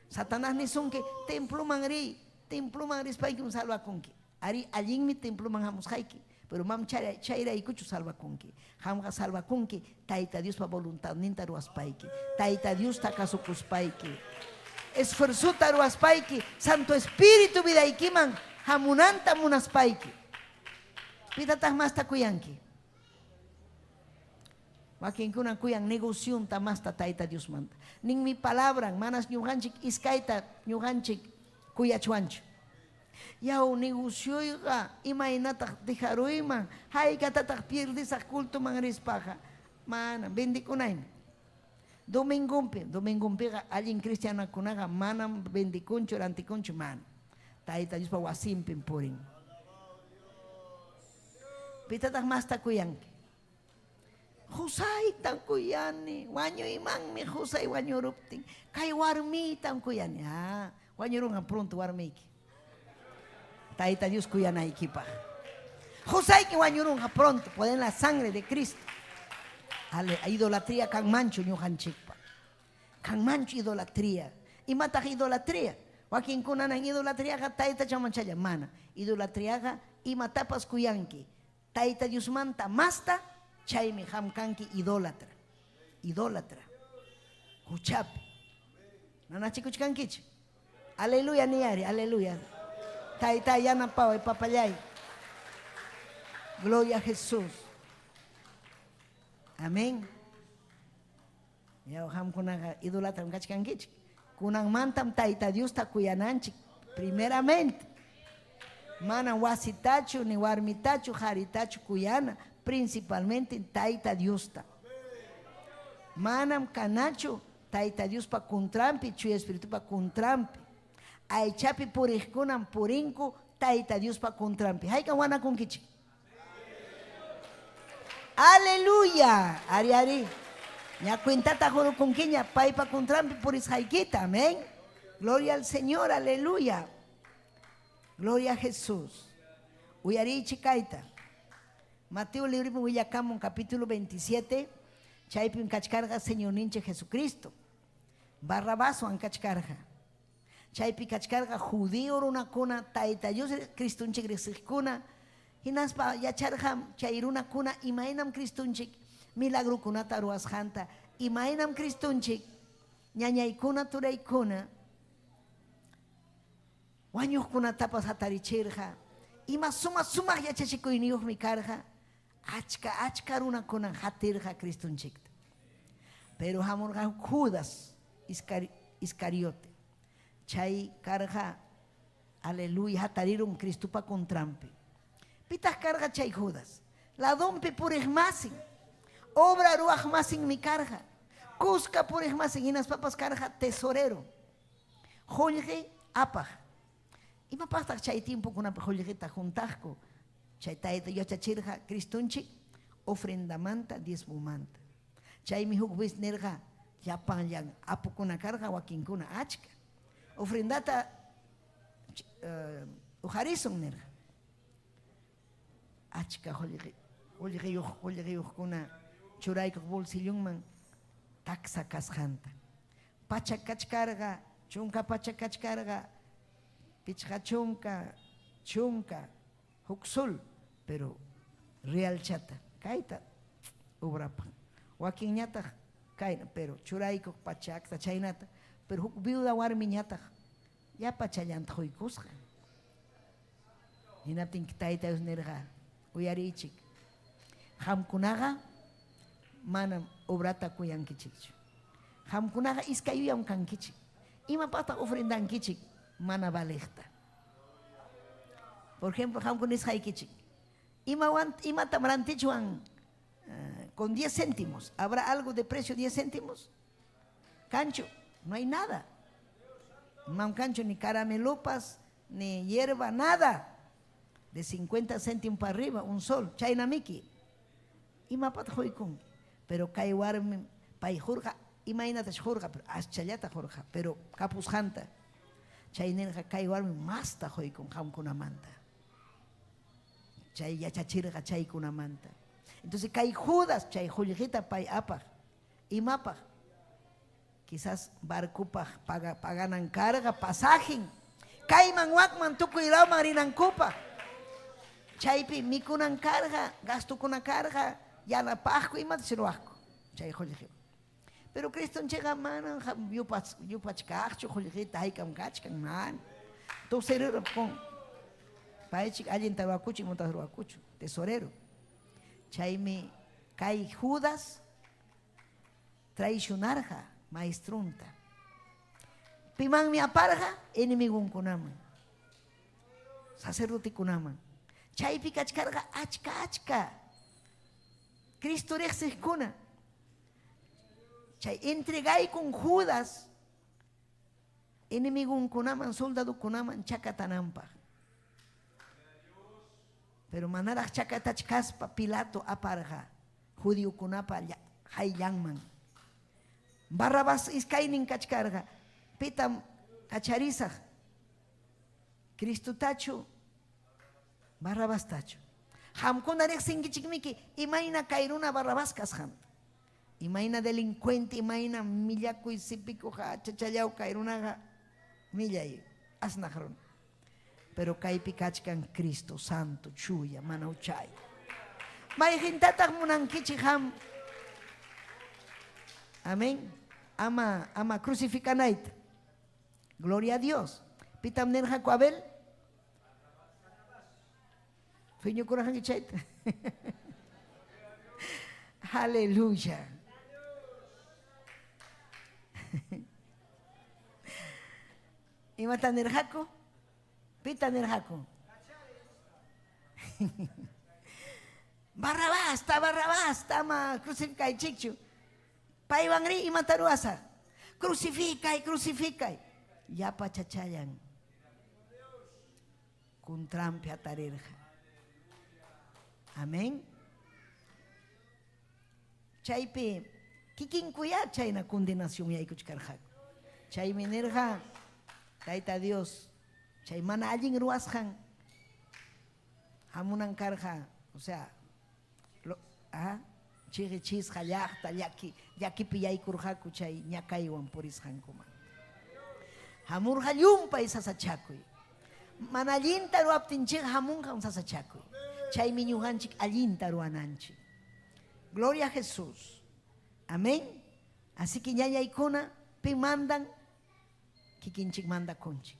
Satanás nisunki, temploman riy, temploman rispaykim salvakunki. Arí, allinmi temploman hamusqayki, pero mam chayraykuchu salvakunki. Qamqa salvakunki Tayta Diospa voluntadninta ruwaspayki, Tayta Diosta kasukuspayki, esfuerzota ruwaspayki, Santo Espíritu vidaykiman hamunanta munaspayki. Pitataq masta kuyanki? Wakinkunan kuyan negocionta masta Tayta Diosmanta. Ninmi palabran, manas ñuqanchik iskayta ñuqanchik kuyachwanchu. Yaw, negocioyqa imaynataq dejaruyman? Haykatataq pierdesaq cultoman rispaqa? Manam, bendekunaymi. Domingonpi, domingonpiqa allin cristianakunaqa manam bendekunchu, rantikunchu, mana. Tayta Diospa wasinpim purin. Pitataq masta kuyanki? Qusaytam kuyani, wañuymanmi qusay wañuruptin. Kay warmiytam kuyani. Ah, wañurunqam pronto warmiyki. Tayta Dios kuyanaykipaq. Qusayki wañurunqa pronto, poder la sangre de Cristo. Ale, idolatría kanmanchu ñuqanchikpa. Kanmanchu idolatría. Imataq idolatría? Wakinkunanan idolatriaqa taytachamanchalla. Mana. Idolatriaqa imatapas kuyanki. Tayta Diosmanta masta, chaymi qam kanki idólatra. Idólatra. Huchapi. Nanachikuchkankichik. Aleluya niyari, aleluya. Tayta yanapaway, papallay. Gloria a Jesús. Amén. Yaw, qamkunaqa idolatram kachkankichik. Kunanmantam Tayta Diosta kuyananchik primeramente. Manam wasitachu, ni warmitachu, qaritachu kuyana, principalmente Tayta Diosta. Manam kanachu Tayta Diospa contranpi, Chuya Espiritupa contranpi. Aychapi puriqkunam purinku Tayta Diospa contranpi. Haykam wanakunkichik? Aleluya. Ari, ari. Ña cuentata qurukunkiña paypa contranpi purisqaykita. Amén. Gloria al Señor. Aleluya. Gloria a Jesús. Uyariychik kayta. Mateo libripim willakamun capítulo 27. Chaypim kachkarqa Señorninchik Jesucristo. Barrabaswan kachkarqa. Chaypi kachkarqa judío runakuna, Tayta Dios Cristonchik riqsiqkuna, hinaspa yacharqam chay runakuna imaynam Cristonchik milagrokunata ruwasqanta, imaynam Cristonchik ñañaykuna, turaykuna, wañuqkunatapas hatarichirqa, ima suma-sumaq yachachikuyniyuqmi karqa, achka achka runakunam qatirqa Cristonchikta. Pero hamurqa Judas Iscariote. Chay karqa, aleluya, hatarirun Cristopa contranpi. Pitaq karqa chay Judas? Ladonpi puriqmasin, obra ruwaqmasinmi karqa, kuska puriqmasin, hinaspapas karqa tesorero, qullqi apaq. Imapaqtaq chay tiempokunapi qullqita juntaqku? Chay tayta yachachirqa Cristonchik ofrendamanta, diezmomanta. Chaymi huk vez nirqa llapanllan apukuna karqa wakinkuna achka. Ofrendata uqarisun nirqa. Achka qullqiyuq qullqiyuqkuna churaykuq bolsillonman taksa kasqanta. Pachak kachkarqa, 10 kachkarqa, 50, 10, huk sol, pero realchata kayta obrapaq. Wakinñataq kayna, pero churaykuq pachakta chaynata, pero huk viuda warmiñataq llapachallanta quykusqa. Hinaptin Tayta Dios nirqa, uyariychik, qamkunaqa manam obrata kuyankichikchu. Qamkunaqa iskay uyam kankichik. Imapaqtaq ofrendankichik mana valeqta? Por ejemplo, qamkuna nisqaykichik, imawan imatam rantichwan con 10 céntimos? ¿Habrá algo de precio 10 céntimos? Kanchu, no hay nada. Mam kanchu ni caramelopas, ni hierba, nada. De 50 céntimos para arriba, un sol, chaynamiki. Imapataq quykunki? Pero kay warmi pay hurqa, imaynatash hurqa, pero aschallata hurqa, pero kapusqanta. Chay nirqa kay warmi masta quykun qamkunamanta. Chay yachachirqa chaykunamanta. Entonces kay Judas chay qullqita pay apaq. Imapaq? Quizás barcopaq paga, paganan karqa pasajen. Kayman wakman tukuy lawman rinankupaq. Chaypi mikunan karqa, gastukuna karqa, yanapaqku, imatash ruwaqku chay qullqiwan. Pero Cristonchikqa manam yupach, yupachkaqchu qullqita haykam kachkan, mana. Tesorero pon. Paychik allinta ruwakuchu, imatapas ruwakuchu, tesorero. Chaymi kay Judas traicionarqa maestrunta. Pimanmi aparqa? Enemigonkunaman, sacerdotekunaman. Chaypi kachkarqa achka achka Cristo riqsiqkuna. Chay entregaykun Judas enemigonkunaman, soldadokunaman chakatananpaq. Pero manaraq chakatachkaspa Pilato aparqa judiokunapa qayllanman. Barrabás iskaynin kachkarqa, pitam kacharisaq? Cristotachu, Barrabastachu? Qamkuna riqsinkichikmiki imayna kay runa Barrabás kasqanta. Imayna delincuente, imayna millakuy sipikuq achachallaw kay runaqa millay asnaq runa. Pero kaypi kachkan Cristo santo, chuya, mana huchayoq. Mayqintataq munankichik qam? Amén. Ama, ama crucificanayta. Gloria a Dios. Pitam nirqaku Abel? Phiñukurqanki chayta. Aleluya. Imata nirqaku? Pita nirqaku? Barrabasta, Barrabasta, ama crucificaychikchu. Paywanrí imata ruwasaq? Crucificay, crucificay. Llapa chachallan contranpi hatarirqa. Amén. Chaypi kikinkuyá chayna condenación yaykuchkarqaku. Chaymi nirqa Tayta Dios, chay mana allin ruwasqan hamunan karqa, o sea, lo, ah, chiqichisqa llaqta llaki llakipi yaykurqaku chay ñakaywan purisqankumanta. Hamurqa llumpay sasachakuy. Mana allinta ruwaptinchikqa hamunqam sasachakuy. Chaymi ñuqanchik allinta ruwananchik. Gloria a Jesús. Amén. Así que ñañaykuna, pi mandan? Kikinchik mandakunchik.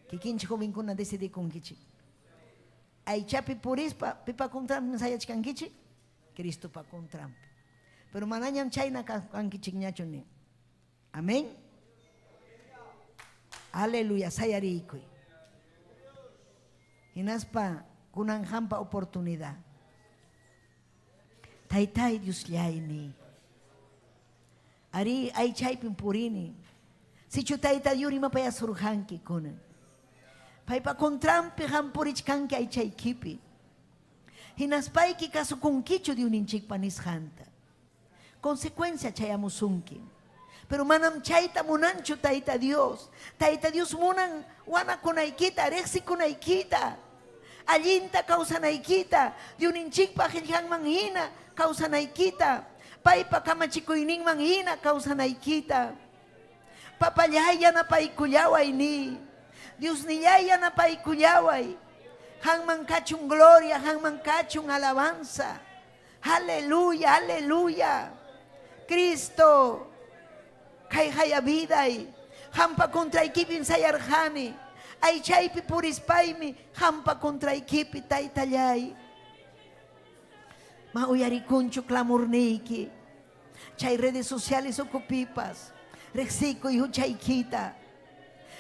Kikinchik jovenkuna decidikunkichik. Aychapi purispa, pipa contranpi sayachkankichik? Cristopa contranpi. Pero manañam chayna kankichikñachu ni. Amén. Aleluya, sayariykuy. Hinaspa kunan qampa oportunidad. Taytay Diosllayni. Arí, aychaypim purini. Sichu Tayta Dios rimapayasurqanki kunan. Paypa contranpi qam purichkanki aychaykipi. Hinaspayki kasukunkichu Diosninchikpa nisqanta. Consecuencia chayamusunki. Pero manam chayta munanchu Tayta Dios. Tayta Dios munan wanakunaykita, riqsikunaykita, allinta kawsanaykita, Diosninchikpa qillqanman hina kawsanaykita, paypa kamachikuyninman hina kawsanaykita. Papallay yanapaykullaway ni. Diosnillay yanapaykullaway. Qanman kachun gloria, qanman kachun alabanza. Aleluya, aleluya. Cristo, kayqaya viday, qampa contraykipim sayarqani. Aychaypi purispaymi qampa contraykipi, Taytallay. Ma uyarikunchu clamorniyki. Chay redes sociales ukupipas riqsikuy huchaykita.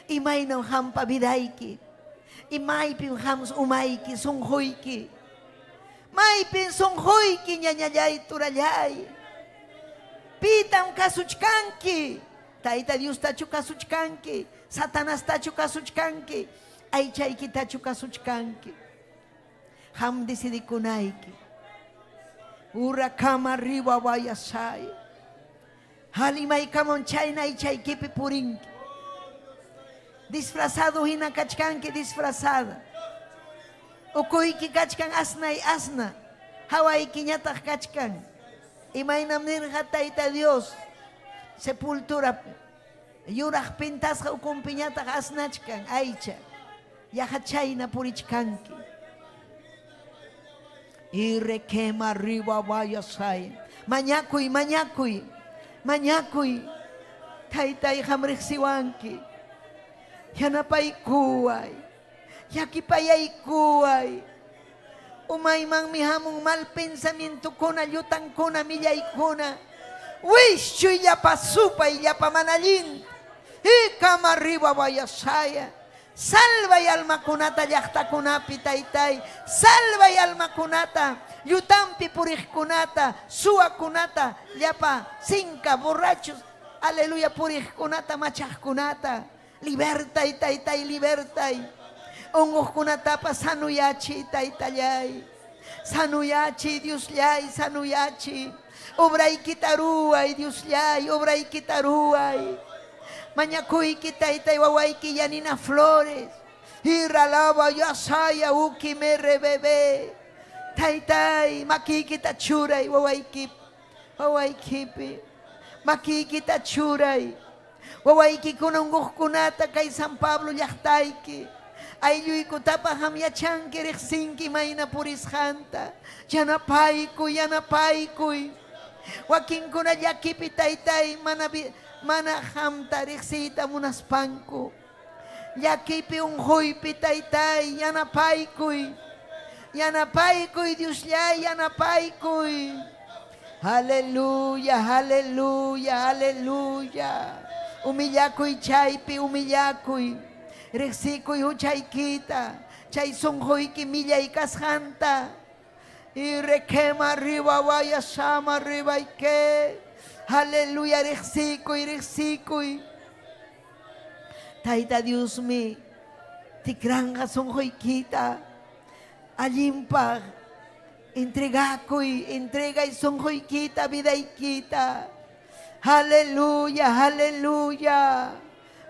Imaynam qampa vidayki? Imaypim qam umayki, sunquyki? Maypim sunquyki, ñañallay, turallay? Pitam kasuchkanki? Tayta Diostachu kasuchkanki? Satanastachu kasuchkanki? Aychaykitachu kasuchkanki? Qam decidikunayki. Urakama riba wayasay. Halimaykamam chayna aychaykipi purinki. Disfrazado hina kachkanki disfrazada. Ukuyki kachkan asnay asna. Hawaykiñataq kachkan. Imaynam nirqa Tayta Dios sepultura yuraq pintasqa ukunpiñataq asnachkan aycha. Yaqa chayna purichkanki. Irrequema arriba vayasay. Mañakuy, mañakuy, mañakuy. Taytay qam riqsiwanki. Yanapaykuway. Llakipayaykuway. Umaymanmi hamun mal pensamientokuna, llutankuna, millaykuna. Wischuy llapa supay, llapa mana allinta. Ikama arriba vayasaya. Salvay almakunata llaqtakunapi, Taytay. Salvay almakunata, llutampi puriqkunata, suwakunata, llapa sinka, borrachos, aleluya, puriqkunata, machaqkunata. Libertay, Taytay, libertay. Unquqkunatapas sanuyachiy, Taytallay. Sanuyachiy, Diosllay, sanuyachiy. Obraykita ruway, Diosllay, obraykita ruway. Mañakuyki, Taytay, wawayki Yanina Flores. Iralaba yasaya uki mere bebé. Taytay, makiykita churay, wawayki, wawaykipi. Makiykita churay. Wawaykikuna unquqkunata kay San Pablo llaqtayki. Aylluykutapa qam yachanki, riqsinki imayna purisqanta. Yanapaykuy, yanapaykuy. Wakinkuna llakipi taytay mana mana qamta riqsiyta munaspanku. Llakipi unquypi taytay yanapaykuy. Yanapaykuy Diosllay, yanapaykuy. Aleluya, aleluya, aleluya. Humillakuy chaypi, humillakuy. Riqsikuy huchaykita. Chay sunquyki millay kasqanta. Y requema arriba vaya sama arriba y que. Aleluya, riqsikuy, riqsikuy. Tayta Diosmi tikranqa sunquykita. Allinpaq entregakuy, entregay sunquykita, vidaykita. Aleluya, aleluya.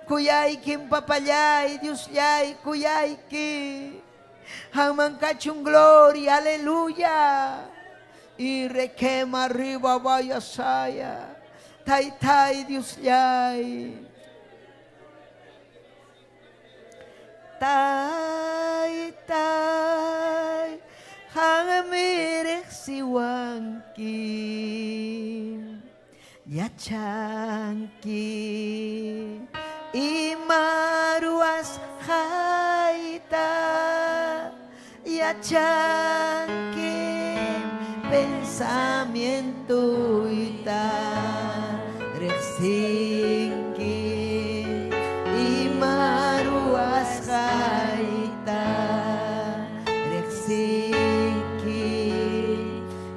Kuyaykim papallay, Diosllay, kuyayki. Qamman kachun gloria, aleluya. Y requema arriba vaya saya. Taytay Diosllay. Taytay, qammi riqsiwanki. Yachanki ima ruwasqayta. Yachanki pensamientoyta. Riqsinki ima ruwasqayta. Riqsinki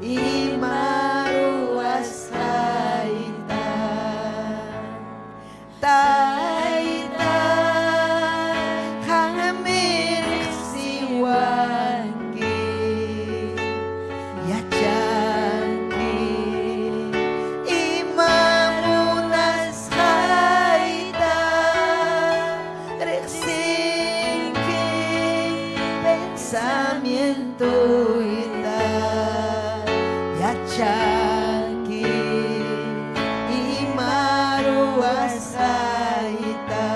ima ruwasqayta. Tayta, qammi riqsiwanki. Pensamientoyta yachanki ima ruwasqayta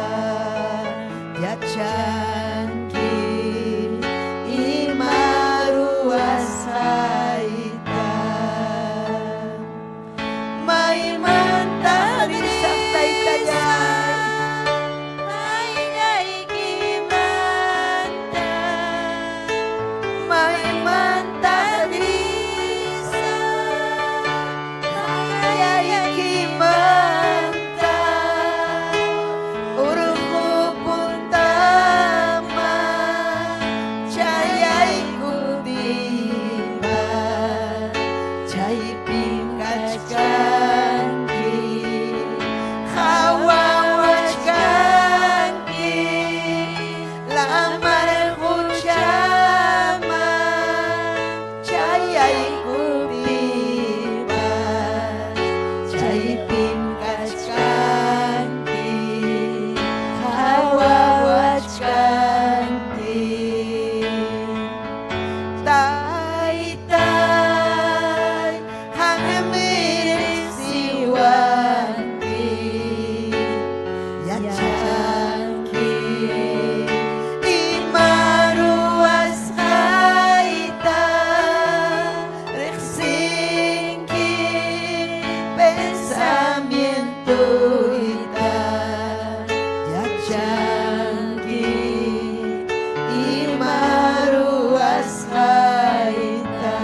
yachanki ima ruwasqayta maymanta risaq taytallay Qayllaykimanta maymanta risaq qayllaykimanta urqu puntaman chayaykuptiypas chaypim kachkanki qhawawachkanki lamar quchaman chayaykuptiypas chaypim kachkanki qhawawachkanki Taytay, qammi riqsiwanki, yachanki ima ruwasqayta, riqsinki pensamientoyta, yachanki ima ruwasqayta,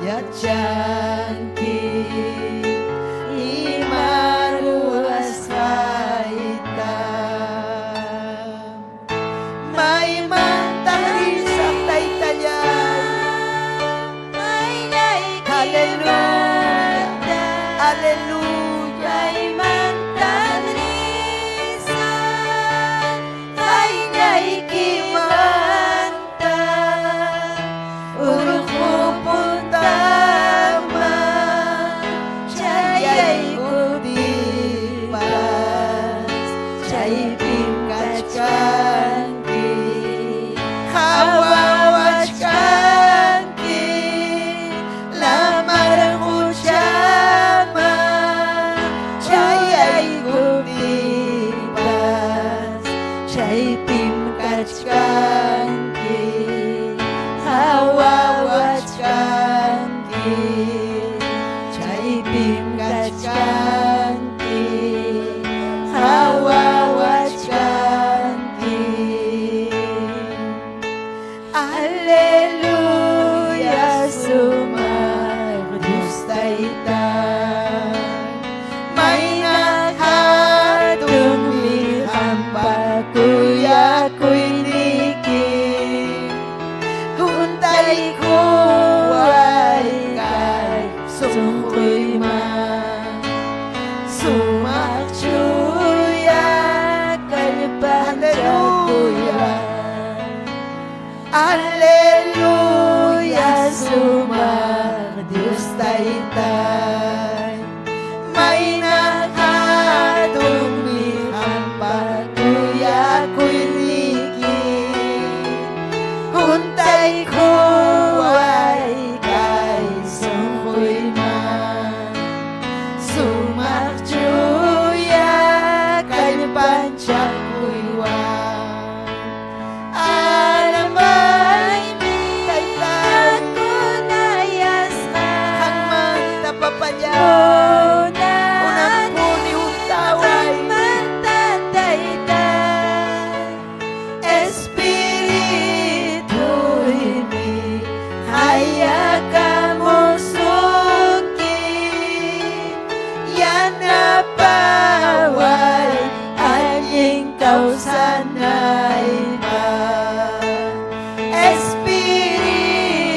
yachanki ima ruwasqayta. Maymanta risaq taytallay, Qayllaykimanta aleluya. Maymanta risaq qayllaykimanta Urqu puntaman chayaykuptiypas chaypim kachkanki qhawawachkanki lamar quchaman chayaykuptiypas chaypim kachkanki qhawawachkanki chaypim kachkanki qhawawachkanki Aleluya sumaq Dios Tayta Mayna hatunmi qampa kuyakuyniyki Huntaykuway kay sunquyman Sumaq chuya kallpanchakuywan Aleluya sumaq Dios Taytay Mayna hatunmi qampa kuyakuyniyki Huntaykuway kay sunquyman Sumaq chuya kallpanchakuywan Alabay Taytay Kunayasqa Qanmanta papallay Unanpuni huntaway Qanmanta Taytay Espirituymi qayakamusunki Yanapaway allin kawsanaypaq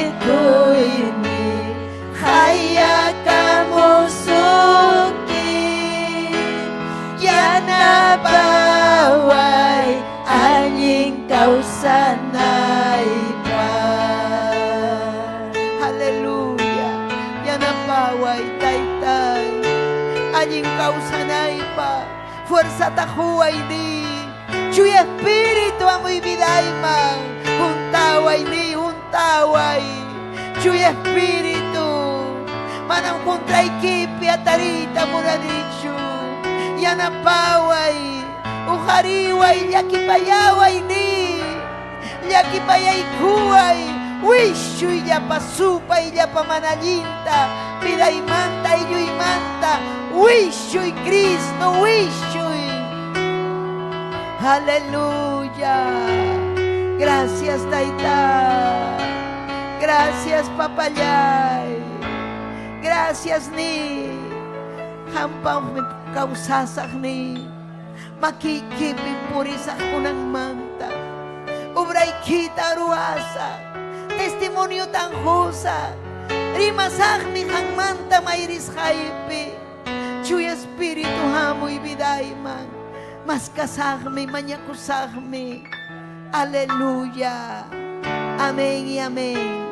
Espirituymi qayakamusunki Yanapaway allin kawsanaypaq Aleluya Yanapaway taytay allin kawsanaypaq fuerzata quway ni Chuya espíritu amuy vidayman huntaway ni. Gustaway. Chuya Espíritu. Manam contraykipi atariyta munanichu. Yanapaway. Uqariway llakipayaway ni. Llakipayaykuway. Wischuy llapa supay llapa mana allinta. Vidaymanta aylluymanta. Wischuy Cristo, wischuy. Aleluya. Gracias, Taita. Gracias, Papallay. Gracias, ni. Qampaqmi kawsasaq ni. Makiykipi purisaq kunanmanta. Obraykita ruwasaq. Testimoniotan qusaq. Rimasaqmi qanmanta mayrisqaypi. Chuya Espíritu hamuy vidayman. Maskasaqmi, mañakusaqmi. Aleluya. Amén y amén.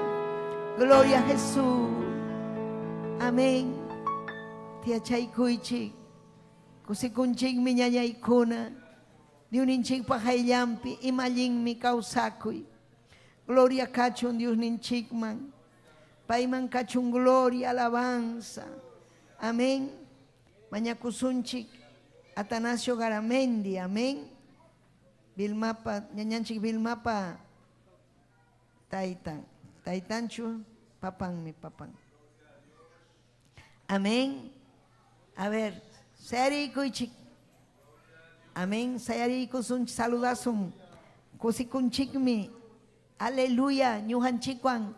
Gloria a Jesús. Amén. Tiachaykuychik. Kusikunchikmi ñañaykuna. Diosninchikpa qayllanpi ima allinmi kawsakuy. Gloria kachun Diosninchikman. Payman kachun gloria, alabanza. Amén. Mañakusunchik Atanasio Garamendi. Amén. Vilmapa, ñañanchik Vilmapa Taytan. Taytanchu, papanmi, papan. Amén. A ver, sayarikuychik. Amén. Sayarikusun saludasun. Kusikunchikmi. Aleluya. Ñuqanchikwan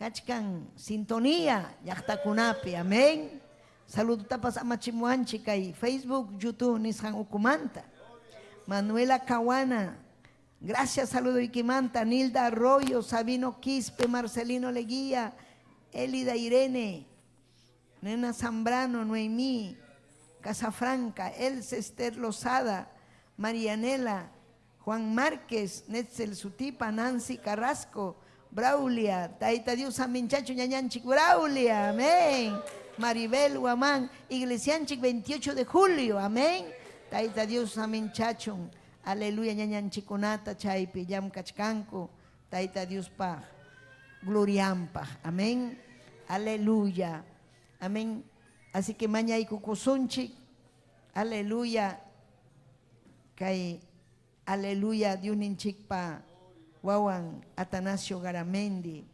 kachkan sintonía llaqtakunapi. Amén. Saludutapas amachimuanchik kay Facebook, YouTube nisqan ukumanta. Manuela Caguana. Gracias, saludo Iquimanta, Nilda Arroyo, Sabino Quispe, Marcelino Leguía, Elida Irene, Nena Zambrano, Noemí, Casafranca, Elsa Esther Lozada, Marianela, Juan Márquez, Netzel Sutipa, Nancy Carrasco, Braulia, Taita Dios Aminchacho, Ñañanchik, Braulia, amén. Maribel Guamán, Iglesianchik, 28 de julio, amén. Taita Dios Aminchacho, aleluya, ñañanchikunata, chaypi, llamkachkanku, Taita Dios pa, gloriampaj, amén. Aleluya, amén. Así que mañaykukusunchik, aleluya, kay aleluya, Diosninchikpa wawan Atanasio Garamendi,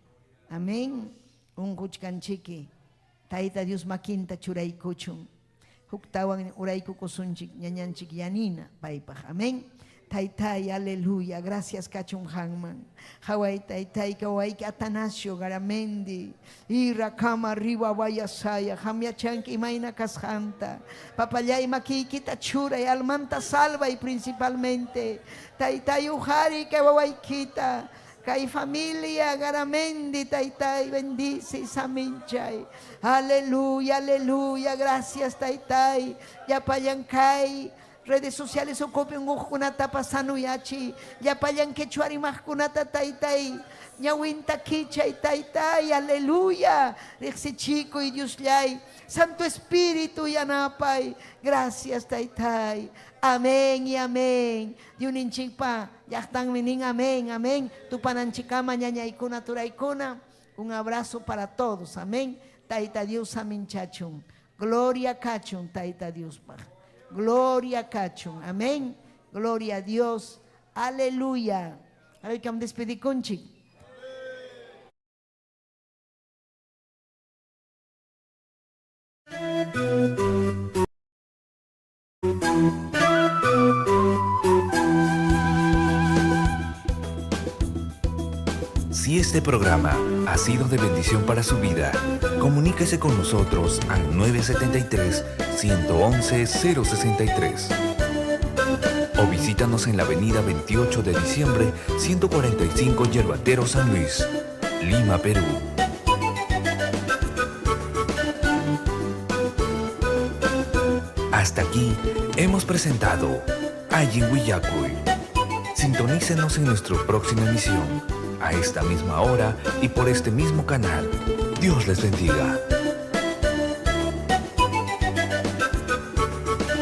amén. Unquchkanchiki, Taita Dios makinta churaykuchun, huktawan uraykukusunchik ñañanchik Yanina paypaq, amén. Taytay, aleluya, gracias kachun qamman. Haway taytay kawayki Atanasio Garamendi. Ira kama arriba vayasaya, qam yachanki imayna kasqanta. Papallay makiykita churay, almanta salvay principalmente. Taytay uqariy kay wawaykita. Kay familia Garamendi, taytay, bendice saminchay. Aleluya, aleluya, gracias taytay. Llapallan kay redes sociales ukupi unquqkunatapas sanuyachiy. Llapallan quechua rimaqkunata taytay. Ñawinta kichay taytay, aleluya. Riqsichikuy Diosllay. Santo Espíritu yanapay. Gracias taytay. Amén y amén. Diosninchikpa llaqtanmi nin amén, amén. Tupananchikama ñañaykuna turaykuna. Un abrazo para todos. Amén. Tayta Dios saminchachun. Gloria kachun Tayta Diospaq. Gloria kachun. Amén. Gloria a Dios. Aleluya. Aykam despedikunchik. Si este programa ha sido de bendición para su vida, comuníquese con nosotros al 973-111-063 o visítanos en la avenida 28 de diciembre, 145 Yerbatero San Luis, Lima, Perú. Hasta aquí hemos presentado Allin Willakuy. Sintonícenos en nuestra próxima emisión, a esta misma hora y por este mismo canal. Dios les bendiga.